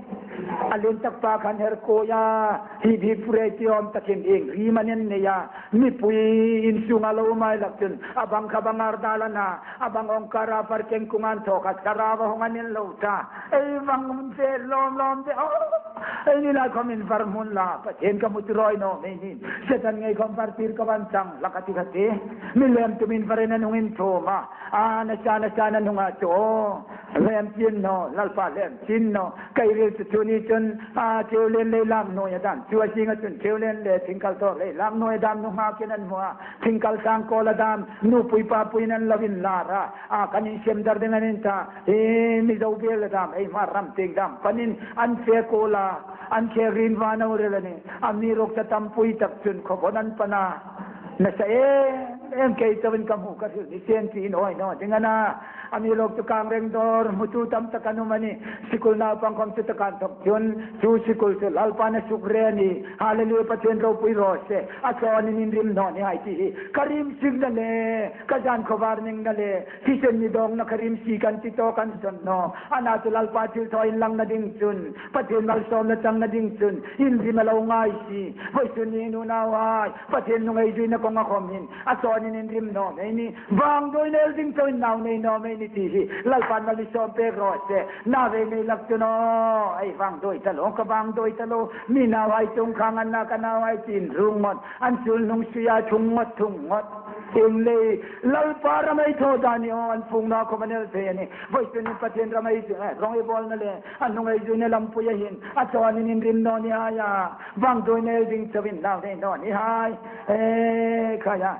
A lien tak pa khan her ko ya, hi hi pure ti awm takin ieng ri manen nei a. Mipui insunga lo mai lak chun, a bang kha bang ar dal a na, a bang ong kara par keng kungan thaw kha thlarau a hung a nen lo ta. Ei bang mun fe lawm lawm te, oh, ei ni lai khom in var hmun la, Pathien ka mu tu roi naw mei ni. Setan ngei khom var tir ka van chang, la ka ti kha ti. Mi lem tumin varin an hung inthawm a. A, nasa, nasa, na nunga chu. Lem chin naw, Lalpa lem chin naw. Kei ril chu chu ni chun, a, cheu len lei lam nuoi a dam. Chu a singa chun cheu len le thingkal tawr lei lam nuoi a dam nunghak in an hmu a. Thingkal sang kawl a dam, nupui papui nan lo inlar a. A, kan insem dar ding an in ta. Hi, Mizo biel a dam, ei Hmar ram tieng dam. Panin an fe kawl a, an fe rin van a rel a ni. Amiruokchu a tampui tak chun khawvawng an pan a. Nasa em em kei chauin ka hmu ka hril ni sien ti in awi naw ding a na. Amiruokchu kang reng dawr hmutu tam tak an um a ni. Sikul naupang khom chu tak an thawk chun, chu sikul chu Lalpan a suk re a ni. Hallelujah, Pathien ropui raw se. A thlawnin inrim naw ni hai ti hi. Ka rim sik na le, ka zan khawvar ning na le, thisen ni dawngna ka rim si kan ti tawk an sawn naw. A na chu Lalpa thilthaw inlangna ding chun, Pathien malsawmna changna ding chun, inrim a lo ngai si. Vawisun ni unauhai, Pathien nungheizuina kawnga khom hin, a sawnin inrim naw mei ni, vangduoina el ding chauin nau nei naw mei ni ti hi, Lalpan mal mi sawm pek raw se, na ve nei lak chu naw, ei vangduoi ta lo, ka vangduoi ta lo, mi nauhai chung khang an na ka nauhai chin rung ngot, an sul hnung suia thung ngot, thung ngot. Ieng lei, Lalpa ram ei thaw dan ni aw, an fung naw khom an el thei a ni, vawisun ni Pathien ram ei, eh, rawng ei bawlna le, a nungheizuina lampuia hin, a sawnin inrim naw ni hai a. Vangduoina el ding chauin nau nei naw ni hai. E, khaia.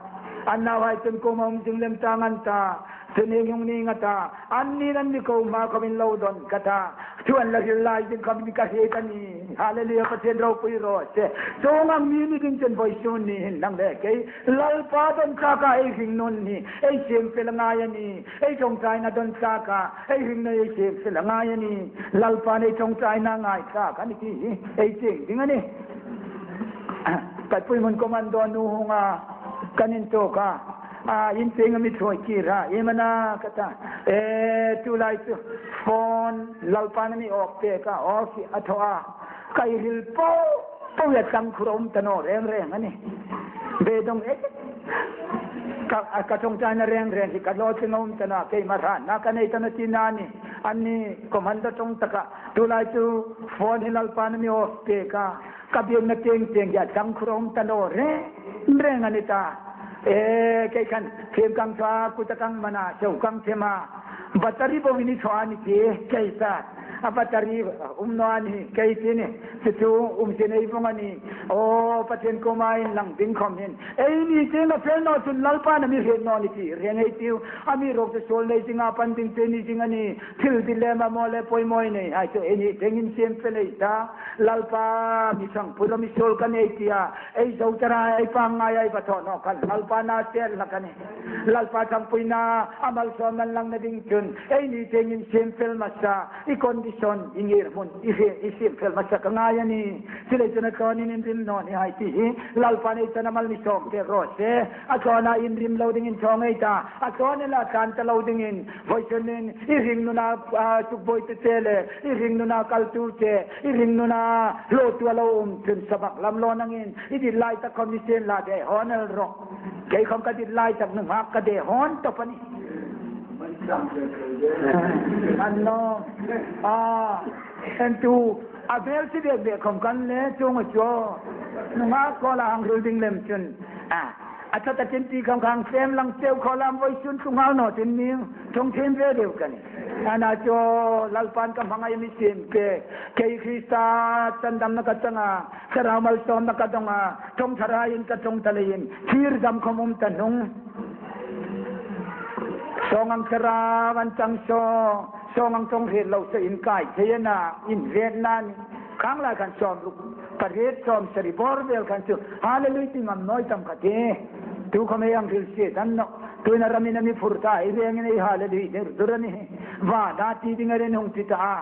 An nauhai chun kuoma um zing lem tang an ta. Chu ni hung ni nga ta. An ni an ni ko ma khom in lo don ka ta. Chu an la hril lai zing khom in ka hriet a ni. Hallelujah, Pathien ropui raw se. Chuong ang mi ni ding chun vawisun ni hin nang le kei. Lalpa don taka ei hringnun hi. Ei siem fel a ngai a ni. Ei ṭawngṭaina don taka. Ei hringnun ei siem fel a ngai a ni. Lalpan ei ṭawngṭaina ngai taka ni ti hi. Ei chieng ding a ni. Ka pui hmun commando nu hunga, kan intuok a. A, in tienga mi thawi kir a, iem a na ka ta. E, tulai chu phone Lalpan a mi off pek a, off a thaw a. Ka hril po, po a chang khur um ta naw reng reng a ni. Beidong e. Ka, a, ka ṭawngṭaina reng reng hi ka lo ching um ta naw, keima hran na ka nei ta naw ti na ni. An ni commando ṭawng taka. Tulai chu phone hi Lalpan a mi off pek a. Ka biekna tieng tieng hi a chang khur um ta naw reng reng a ni ta. E, kei khan, thiem kang thaw a, kuta kang man a, cheu kang them a. Battery bo in i thaw a ni ti, kei ta. A battery um naw a ni, kei ti ni. Chu chu um sin ei vong a ni. Aw, Pathien kuoma inlang ding khom hin. Ei ni tieng a fel naw chun Lalpan a mi hriet naw ni ti reng ei tiu. Amiruokchu suol nei zinga pan ding te ni zing a ni. Thil dil le mamaw le poimaw nei hai chu ei ni tieng insiem fel ei ta. Lalpa, mi ṭhangpui lo mi suol ka nei ti a. Ei zo chara, ei pangngai, ei va thaw naw khan Lalpa na sel hlak a ni. Lalpa ṭhangpuina, a malsawmna inlangna ding chun, ei ni tieng insiem fel hmasa, i condition, i ngirhmun, i hre, i siem fel hmasa ka ngai. a nih. Chuleiin chun a thlawnin inrim naw ni hai ti hi Lalpan ei chena mal mi sawm pek raw se. A thlawna inrim lo dingin thaw ngei ta. A thlawna la tlan ta lo dingin vawisun hin i hringnuna, a, tukbawite le i hringnuna kaltute, i hringnuna hlawtu a lo um chun sawm lam lo nangin i dit lai tak khom ni sien la dehon el ro. Kei khom ka dit lai tak nunghak ka dehon tawp a nih. An lo. A, en tu, a bel si bek bek khom kan le chung a chu. Nunghak ko la hang hril ding lem chun. A, a tha takin ti khom khang sem lang cheu kho lam vawisun tu ngal naw tin ni. Ṭawng thiem ve deu ka nih. Ana chu Lalpan ka hmangai mi siem pek. Kei Krista changdamna ka chang a. Thlarau malsawmna ka dong a. Ṭawng tharin ka ṭawng ta leiin. Thirdam khom um ta hnung. Sawng ang thlarau an chang saw, sawng ang ṭawng hriet lo saw inkai thei a na, invetna ni. Khang lai khan sawmruk pariet sawmsari bawr vel khan chu, Hallelujah ti ngam naw tam ka ti. Tu khom ei hang hril sie dan naw. Tuin a ramin a mi phur ta, ei rengin ei Hallelujah dur dur a nih. Va da ti ding a rin hung ti ta a.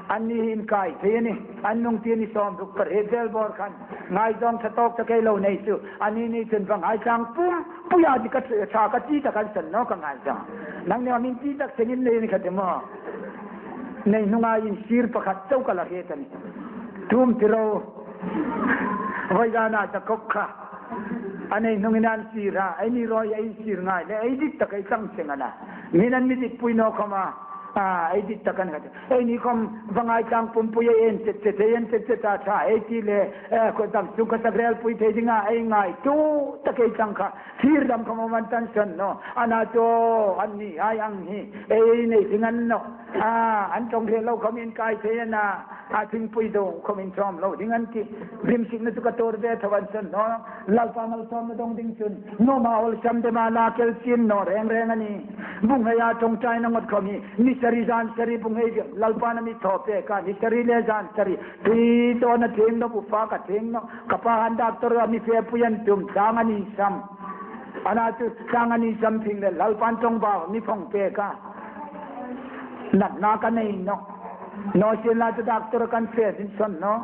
Anni inkai thei a nih, an nung ti ni sawmruk pariet vel bawr khan. Ngaizawng ṭha tawk tak ei lo nei chu. Anni ni chun va ngaithlak pum puia di ka ṭha ka ti tak an san naw ka ngaizawng. Nangni a min ti tak sengin nei ni kha ti maw. Nei hnunga insir pakhat chau ka la hriet a nih. Tum ti ro. Vawi zana ta kop kha. A nei hnungin an sir a, ei ni rawi ei sir ngai le, ei dit tak ei tlang seng a na. Min an mi dit pui naw khom a. A, ei dit tak an khat. Ei ni khom va ngaithlak pumpui ei en chet chet, ei en chet chet a ṭha, ei ti le, eh, ko dam sung ka sak rel pui thei dinga, ei ngaituo tak ei chang kha. Thirdam khom man tan san naw. Ana chu, anni hai ang hi, ei nei ding a ni naw. A, an ṭawng hriet lo khom inkai thei a na. A thingpui deu khom inchawm lo ding an ti. Rimsikna chu ka tuor ve tho an san naw. Lalpa malsawmna dong ding chun. Nuom a awlsam dem a la kel chin naw reng reng a nih. Bunghai a ṭawngṭaina ngot khom hi. Ni sari zan sari bunghai Lalpan a mi thaw pek a. Ni sari le zan sari. Tui tawna thing naw bu fa ka thing naw. Ka pa han doctor a mi fe pui an tum chang a ni sam. Ana chu chang a ni sam thing le Lalpan ṭawng ba mi phong pek a. Natna ka nei naw. Naw sien la chu doctor kan fe sin son naw.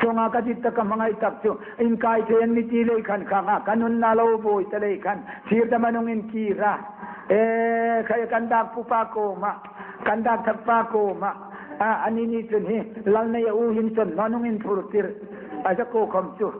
Chunga ka dit tak ka hmangai tak chu. Inkai thei an mi ti lei khan khang a. Ka nunna lo buoi ta lei khan. Thirdam a nung inkir a. E, khai kan dak pu pa kuoma. Kan dak thak pa kuoma. A, anni ni chun hi. Lal nei a u hin son naw nung inphur tir. A za ko khom chu.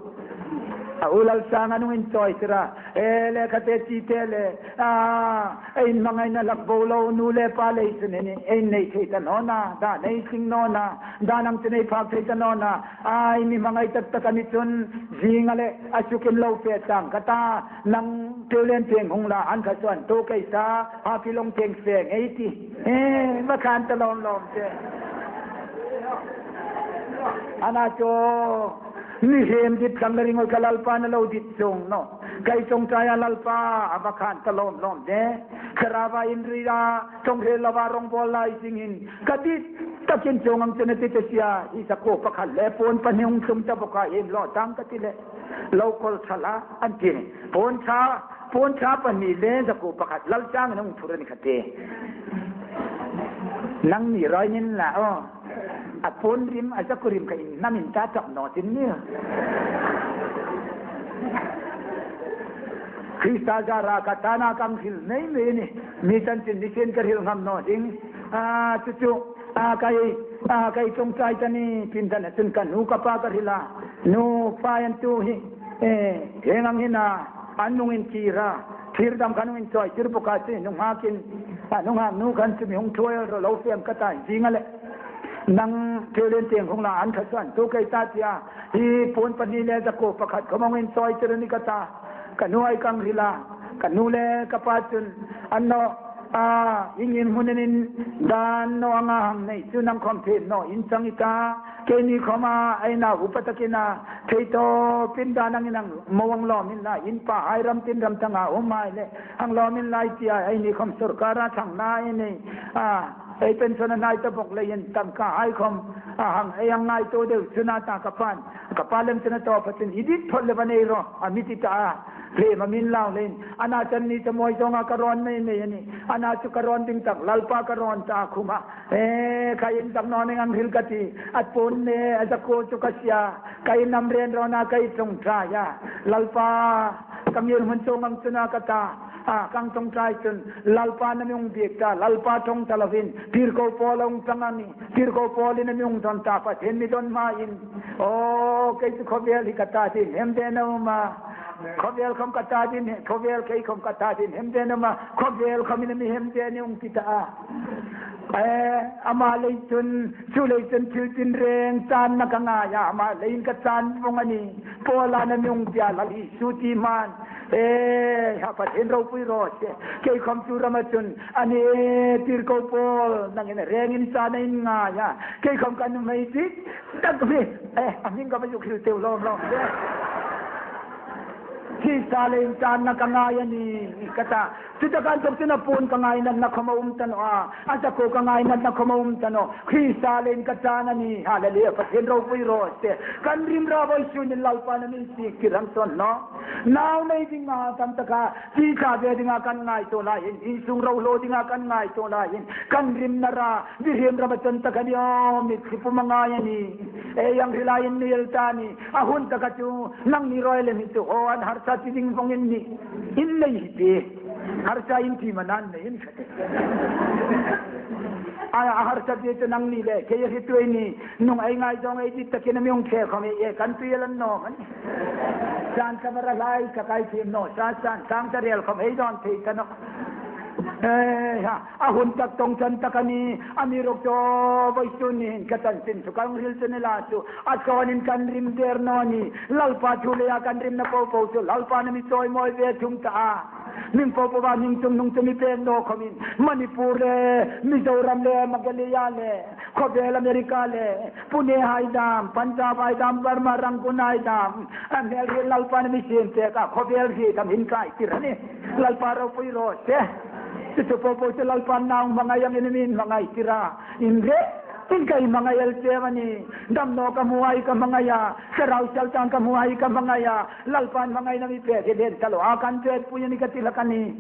A u Lalsang a nung inchawi tir a. E, le kha te chi te le. A, ei hmangaina hlak bo lo nu le pa lei chun hi ni, ei nei thei ta naw na, dan ei tling naw na, dan ang chun ei phak thei ta naw na, ai mi hmangai tak tak a ni chun, zinga le, a sukin lo fe chang ka ta, nang Teulen tieng hung la, an kha suan tu kei sa, ha ki long tieng fe ngei ti. Eh, ma khan ta lawm lawm te. Ana chu, mi hem dit thlang le ringawt ka Lalpan a lo dit chuong naw. Kei ṭawngṭai a Lalpa, a va khan ta lawm lawm de. Thlarau a inri a, ṭawng hre lova rawng bawl lai zingin. Ka dit takin chuong ang chena ti te sia, hi zakuo pakhat le puon pahni hung tlung ta bawk a, iem lo tang ka ti le. Lo kawl ṭha la, an ti ni. Puon ṭha, puon ṭha pahni le zakuo pakhat, Lalsangin hung phur a ni kha te. Nangni rawi nin la, aw. A puon rim, a zakuo rim kha inhnamin ta tak naw tin ni. Krista zara ka tana kan hril nei mei ni. Mi chanchin ni sien ka hril ngam naw ding. A, chu chu, a, kei, a, kei ṭawngṭai ta ni, pin ta na chun ka nu ka pa ka hril a. Nu pa an tu hi, eh, hieng ang hin a, an nung inkir a. Thirdam kha nung inchawi tir bawk a chu, nunghak in, a, nunghak nu khan chu mi hung thuoi ro lo fem ka ta, zing a le. Nang Teulen tieng hung la an kha suan tu kei ta tia. Hi puon pahni le zakuo pakhat khom hung inchawi tir a ni ka ta. Ka nu hai kan hril a. Ka nu le ka pa chun an naw, a, ieng hmun in dan naw anga hang nei chu nang khom thei naw in chang i ta. Keini khom a, ei nau upa takin a, thei tawpin dan angin hang mo ang lawm inla, in pa hai ram tin ram thanga um hai le, hang lawm inla i tia, eini khom sawrkara thangna ei nei, a, ei pension a hnai ta bawk leiin tangka hai khom, a, hang ei hang ngaituo deu chun a ta ka pa'n, ka pa lem chun a tawp a chun, i dit phawt le va nei ro, a mi ti ta a. Hle ma min lau leiin, ana chan ni ta mawi zawnga ka rawn mei mei a nih. Ana chu ka rawn ding tak, Lalpa ka rawn ta khuma. E, ka intak naw ning ang hril ka ti. A puon le, a zakuo chu ka sia. Ka in am ren rawna ka i ṭawngṭai a. Lalpa, ka ngirhmun chuong ang chun a ka ta. A, ka ṭawngṭai chun, Lalpan a mi hung biek ta, Lalpa ṭawng ta lovin, tirko pawl a hung ṭang a nih. Tirko pawlin a mi hung dawn ta, Pathien mi dawn hmain. Aw, kei chu khawvel hi ka ta ding hemde naw ma. Khawvel khawm ka ta ding, khawvel kei khawm ka ta ding hemde naw ma. Khawvel khawmin a mi hemde ni hung ti ta a. E, ama lei chun, chu lei chun thil tinreng channa ka ngai a, ama leiin ka chan vawng a nih. Paula a mi hung tia, Lal Isu ti hman. E, ha, Pathien ropui raw se. Kei khawm chu rama chun, a ni e, tirko pawl, nangin rengin channa in ngai a. Kei khawm ka nuhmei dik tak mi. E, a hming ka ma zuk hril teu lawm lawm. Krista leiin channa ka ngai a nih, ka ta. Chu taka inthok chun a puon ka ngainatna khawm a um ta naw a. A zakuo ka ngainatna khawm a um ta naw. Krista leiin ka chan a nih. Hallelujah. Pathien ropui raw se. Kan rim raw vawisun hin Lalpan a mi insiktir ang sawn naw. Nau nei dinga tam taka, ti tla ve dinga kan ngaituo laiin, insung ro lo dinga kan ngaituo laiin, kan rimna ra, mihriem rama chang tak a ni aw, mitthli pum a ngai a nih. E, ang hril a inhnik ta a nih. A hun taka chu, nangni rawi lem hi chu, aw, an harsa ti ding vawng in nih. In nei hi ti. Harsa in ti ma nan nei in. A, a harsa ti chu nangni le, kei hi tuoi ni, nung ei ngaizawng ei dit takin a mi hung ṭhe khawm e, kan tuoi el an naw man. San ka mara lai ka kai thiem naw, sa san kang ta rel khawm ei dawn thei ta naw. E, ha, a hun tak tawng chan tak a nih, amiruokchu vawisun hin ka chanchin chu kan hril chu ni la chu, a chawnin kan rim der naw ni, Lalpa thu leia kan rimna po po chu, Lalpan a mi chawimawi ve thung ta a. Hming po po a hming chung hnung chu mi pek naw khawmin, Manipur le, Mizoram le, Meghalaya le, khawvel America le, Pune hai dam, Punjab hai dam, Burma Rangoon hai dam, a hmel hi Lalpan a mi siem pek a, khawvel hi dam hin kai tir a nih. Lalpa ropui raw se. Chu chu po po chu Lalpan nau hmangai ang in min hmangai tir a. In re, in kai hmangai el che a nih. Damnaw ka hmu hai ka hmangai a. Thlarau sal tang ka hmu hai ka hmangai a. Lalpan hmangaina mi pek hi den ta lo a kan pek pui a nih ka ti hlak a nih.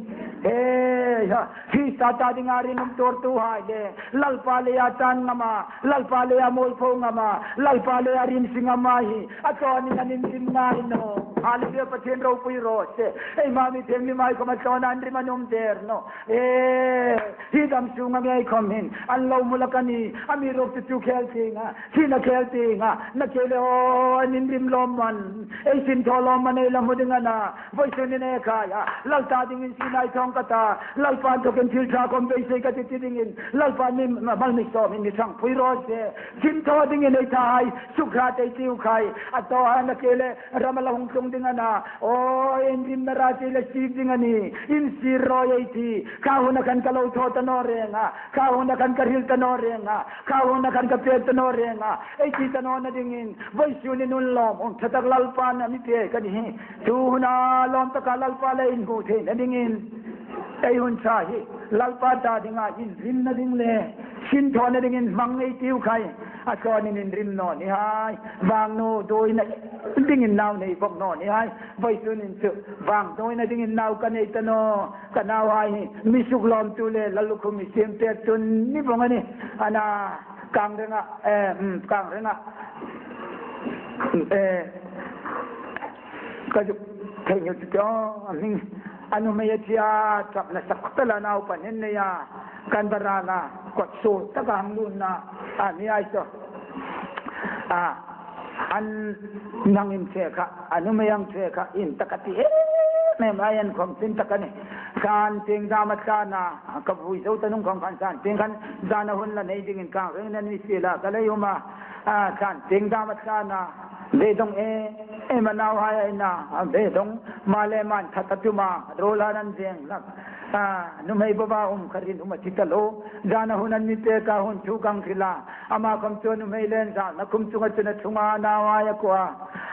He, ha. Krista ta dinga rinum tuortuhai le, Lalpa leia chan ngama, Lalpa leia mualpho ngama, Lalpa leia rim si ngama hi, a chawnin an inrim ngai naw. Hallelujah, Pathien ropui raw se. Eima mi theng mi mai khawm a chawna an rim an um der naw. E, hi dam sunga ngei khawm hin, an lo hmu hlak a nih, amiruokchu chu khel tieng a, thina khel tieng a, na khel le aw, an inrim lawm man, ei sin thaw lawm man ei la hmu ding a na. Vawisun hin e khai a, Lal ta dingin sin ei thawng ka ta, Lalpa inthokin thil ṭha khawm beisei ka ti ti dingin, Lalpan mi, ma, mal mi sawmin mi ṭhangpui raw se. Sin thaw dingin ei thahai, suk hrat ei tiu khai, a thaw a na khel le, ram a la hung tlung ding a na, aw, inrimna ra chu la sik ding a nih, insir raw ei ti, kha huna khan ka lo thaw ta naw reng a, kha huna khan ka hril ta naw reng a, kha huna khan ka pek ta naw reng a, ei ti ta nawna dingin, vawisun hin hun lawmum ṭha tak Lalpan a mi pek a nih. Chu huna lawm taka Lalpa le inhmu theina dingin, ei hun ṭha hi Lalpa ta dinga inrimna ding le, sin thawna dingin hmang ei tiu khai, a chawnin inrim naw ni hai, vangnuduoina dingin nau nei bawk naw ni hai, vawisun hin chu vangnuduoina dingin nau ka nei ta naw, ka nauhai hi mi suklawmtu le lallukhum mi siem pektu ni vawng a nih, a na. Kang renga, eh, mm, kang renga. Eh, ka zuk thei ngei chu, a hming, a nuhmei a tia, chapna sak ta la nau panin nei a, kan barana, kawt suol taka hang lutna, a ni ai saw. A, an nang in che kha, a nuhmei ang che kha, in taka ti em em lai an khawm tin taka ni. San tieng dam a tlan a, ka vui zo ta nung khawm khan san tieng khan, zana hun la nei dingin kang reng nan mi si la, ka lei um a, a, san tieng dam a tlan a, beidawng em em a nauhai a ina, a, beidawng, ma le man that a tum a, ruol an zeng hlak. A, nuhmei boba um kha rin um a ti ta lo, zana hun an mi pek a, hun thu kang hril a, ama khawm chu nuhmei le zana khum chunga chun a thung a, nauhai a kuo a.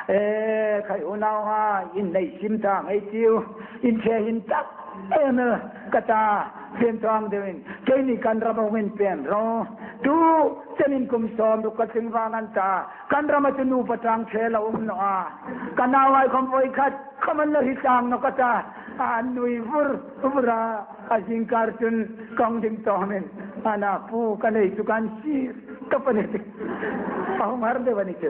E, khai u nauhai, in nei sim ta ngei tiu, in che hin tak em el ka ta, thiemtawng deuin, keini kan ram a hung inpem ro, Tu chenin kum sawmruk ka tling vang an ta. Kan rama chu nupa tang che lo um naw a. Ka nauhai khawm voi khat khawm an lo hriet tlang naw ka ta. A nui vur vur a, a zingkar chun kawng ding tawmin, ana, pu, ka nei chu kan sir ka pa ni ti. A hung har deu a ni chu.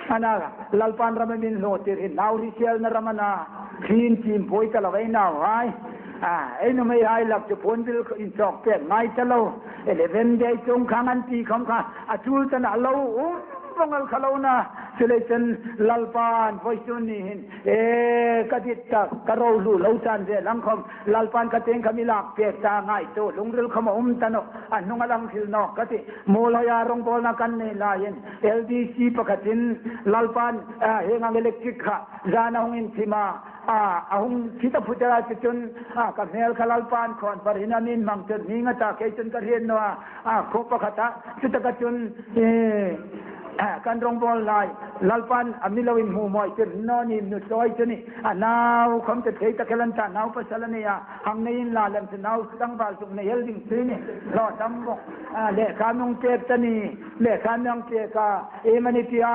Ana, Lalpan ram a min hlawtir hi nau hriselna ram a na, hrin chim buoi ta lo ei nauhai. A, ei nuhmeihai lak chu phone bill inchawk pek ngai ta lo. Eleven day chung khang an ti khawm kha, a tul tan a lo um vong el kha lo na. Chuleiin Lalpan vawisun ni hin, e, ka dit ta, ka ro hlu lo chan ve lang khawm, Lalpan ka tieng kha mi lak pek ta ngai tu, lungril khawm a um ta naw, a hnung a lang thil nawk ka ti. Muolhoia rongbawlna kan nei laiin, L D C pakhatin Lalpan, a, hieng ang electric kha zana hung inthim a, a, a hung thi ta phut a, chu chun, a, ka hmel kha Lalpan khawnvarhin a min hmang chun, mi nga ta kei chun ka hriet naw a, a, khuo pakhat a, chutaka chun, e, a, kan rawngbawl lai, Lalpan a mi lo inhmu mawi chun, naw ni nu chawi chu ni, a nau khawm chu thei ta kher an ta, nau pasal a nei a, hang nei inla lem chu nau tlangval zuk nei el ding chu ni, lo tam bawk, a, lekha mi hung pek ta ni, lekha mi hung pek a, iemani tia,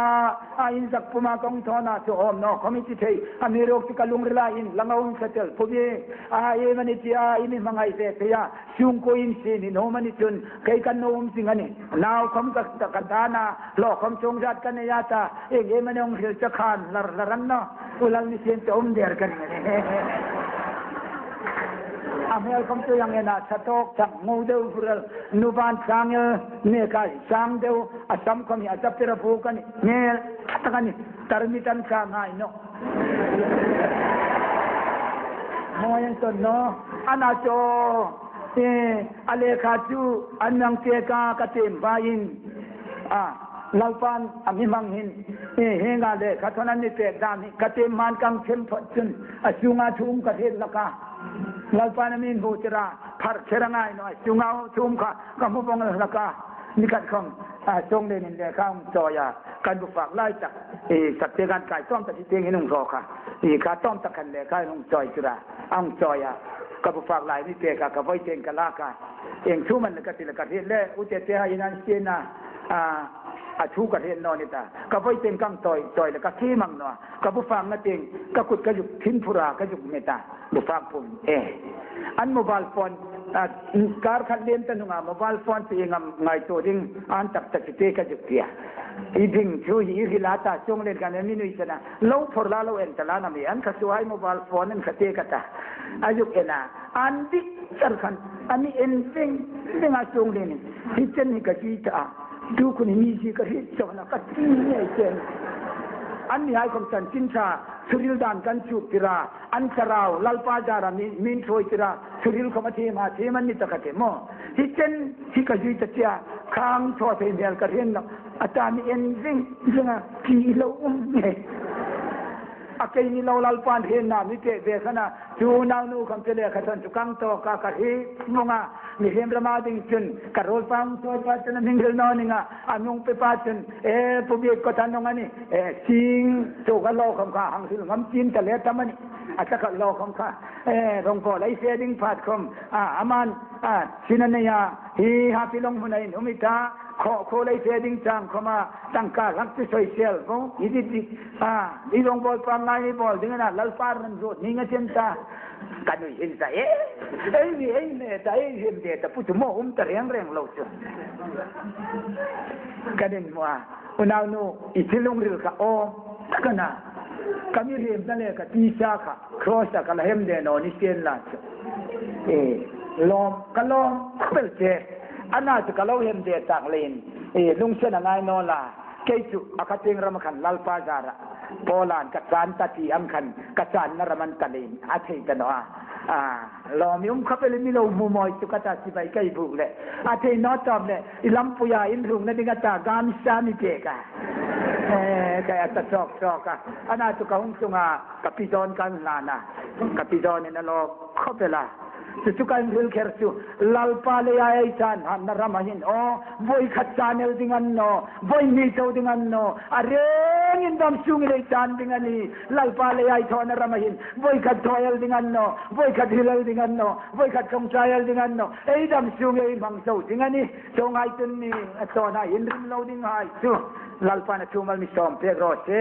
a, inzak puma kawng thawn a chu awm naw khawm i ti thei. Amiruokchu ka lungrila inlang a um sa tel phu bik a, iemani tia i mi hmangai ve thei a, sungkuo insiem hi nuom a ni chun, kei ka nuom zing a nih. Nau khawm ka, ka, ka dan a, hlaw khawm chuong zat ka nei a ta, ieng iemani hung hril chu khan lar lar an naw. U Lalnisen chu um der ka ring a nih. A hmel khawm chu ieng en a, ṭha tawk chang, ngo deu vur el, nuban sang el, neka sang deu, a sam khawm hi a chaptir a buk a nih. Hmel ṭha tak a nih. Tarmit an sa ngai naw. Mawi an tawn naw. Ana chu, e, a lekha chu an mi hang pek a, ka tiem vaiin, a, Lalpan a mi hmang hin, e, hieng ang lekha thawn an mi pek dam hi ka tiem hmain ka hang tiem phawt chun, a sunga thu um ka hriet hlak a. Lalpan a mi inhmutir a, phar kher a ngai naw, a sunga thu um kha ka hmu vong hlak a. Ni khat khawm, a, Chawnglenin lekha a hung chawi a, kan bu fak lai tak, e, sak te kan kai tawm tak hi tieng hin hung hlawk a. E, kha tawm tak khan lekha a hung chawitir a, a hung chawi a. Ka bu fak lai mi pek a, ka voi tieng ka lak a. Ieng thu am a ni ka ti le ka hriet le, u te te hai nan sien a, a, a thu ka hriet naw ni ta. Ka voi tieng ka hung chawi, chawi le ka ki mang naw a. Ka bu fak na tieng, ka kut ka zuk thin phur a, ka zuk met a. Bu fak pum. E. An mobile phone, a, kar khat lem ta hnunga mobile phone ti ngam ngaituo ding, an tak tak te ka zuk tia. I ding chu hi i hril a ta, Chawnglen khan a mi nuisan a. Lo phor la lo en ta la na mi an kha chu hai mobile phone an kha te ka ta. A zuk en a. An dik char khan, a mi en veng veng a Chawnglenin. Hi chen hi ka zui ta a. Tu khun hi mi zie ka hriet chauh a na ka ti ngei chen. Annihai khawm chanchin ṭha, thuril dan kan chuktir a, an thlarau, Lalpa zara mi, min ṭhuoitir a, thuril khawm a thiem a, thiem an ni ta ka ti maw. Hi chen hi ka zui ta che a, khang thaw thei hmel ka hriet naw. A ta mi en veng veng a, ti lo um nge. A keini lo Lalpan hrietna mi pek ve khan a, chu naunu khawm chu lekha thawn chu ka hang tawk a, ka hriet vong a, mihriem rama ding chun ka ruolpa hung chawi pa chun a hming hril naw ning a, a hming pe pa chun, e, Pu Biek kawt a nung a nih, e, sing chu ka hlaw khawm kha hang hril ngam chin ta le tam a nih, a ta ka hlaw khawm kha, e, rawngbawl ei fe ding phat khawm, a, aman, a, sin a nei a, hi Hafilong hmuna in um i ta, khaw, khaw lei fe ding chang khawma, tangka hlak chu soisel vong, hi di di, a, i rawngbawl pangngai mi bawl ding a na, Lalpa ran ruot ning a chen ta. Ka nui hin ta e, ei ni ei ne ta, ei him de ta, pu chu maw um ta reng reng lo chu. Ka nin maw a, u naunu, i thi lungril kha aw, ta ka na. Ka mihriem ta le ka tisa kha, cross a ka la hem de naw ni sien la chu. E, lawm, ka lawm, ka bel che. Ana chu ka lo hem de tak leiin, e, lungsen a ngai naw la. Kei chu a ka tieng ram khan Lalpa zara. Poland ka chan ta ti ang khan, ka channa ram an ta leiin, a thei ta naw a. A, lawm i um kha bel mi lo hmu mawi chu ka ta chibai kai buk le. A thei naw tawp le, i lampuia in rung na ding a ta gam sa mi pek a. E, ka a ta chawk chawk a. Ana chu ka hung sunga, ka pi zawn kan hlan a. Ka pi zawn in a lawm khawp el a. Chu chu kan hril kher chu, Lalpa leia ei chân hana rama hin aw, voi khat chân el ding a ni naw, voi hni chau ding a ni naw, a rengin dam sûngin ei chân ding a nih. Lalpa leia ei thawna rama hin voi khat thaw el ding a ni naw, voi khat hril el ding a ni naw, voi khat ṭawngṭai el ding a ni naw, ei dam sûngin ei hmang chau ding a nih. Chuong hai chun ni a tawna inrim lo ding hai chu Lalpan a thu mal mi sawm pêk raw se.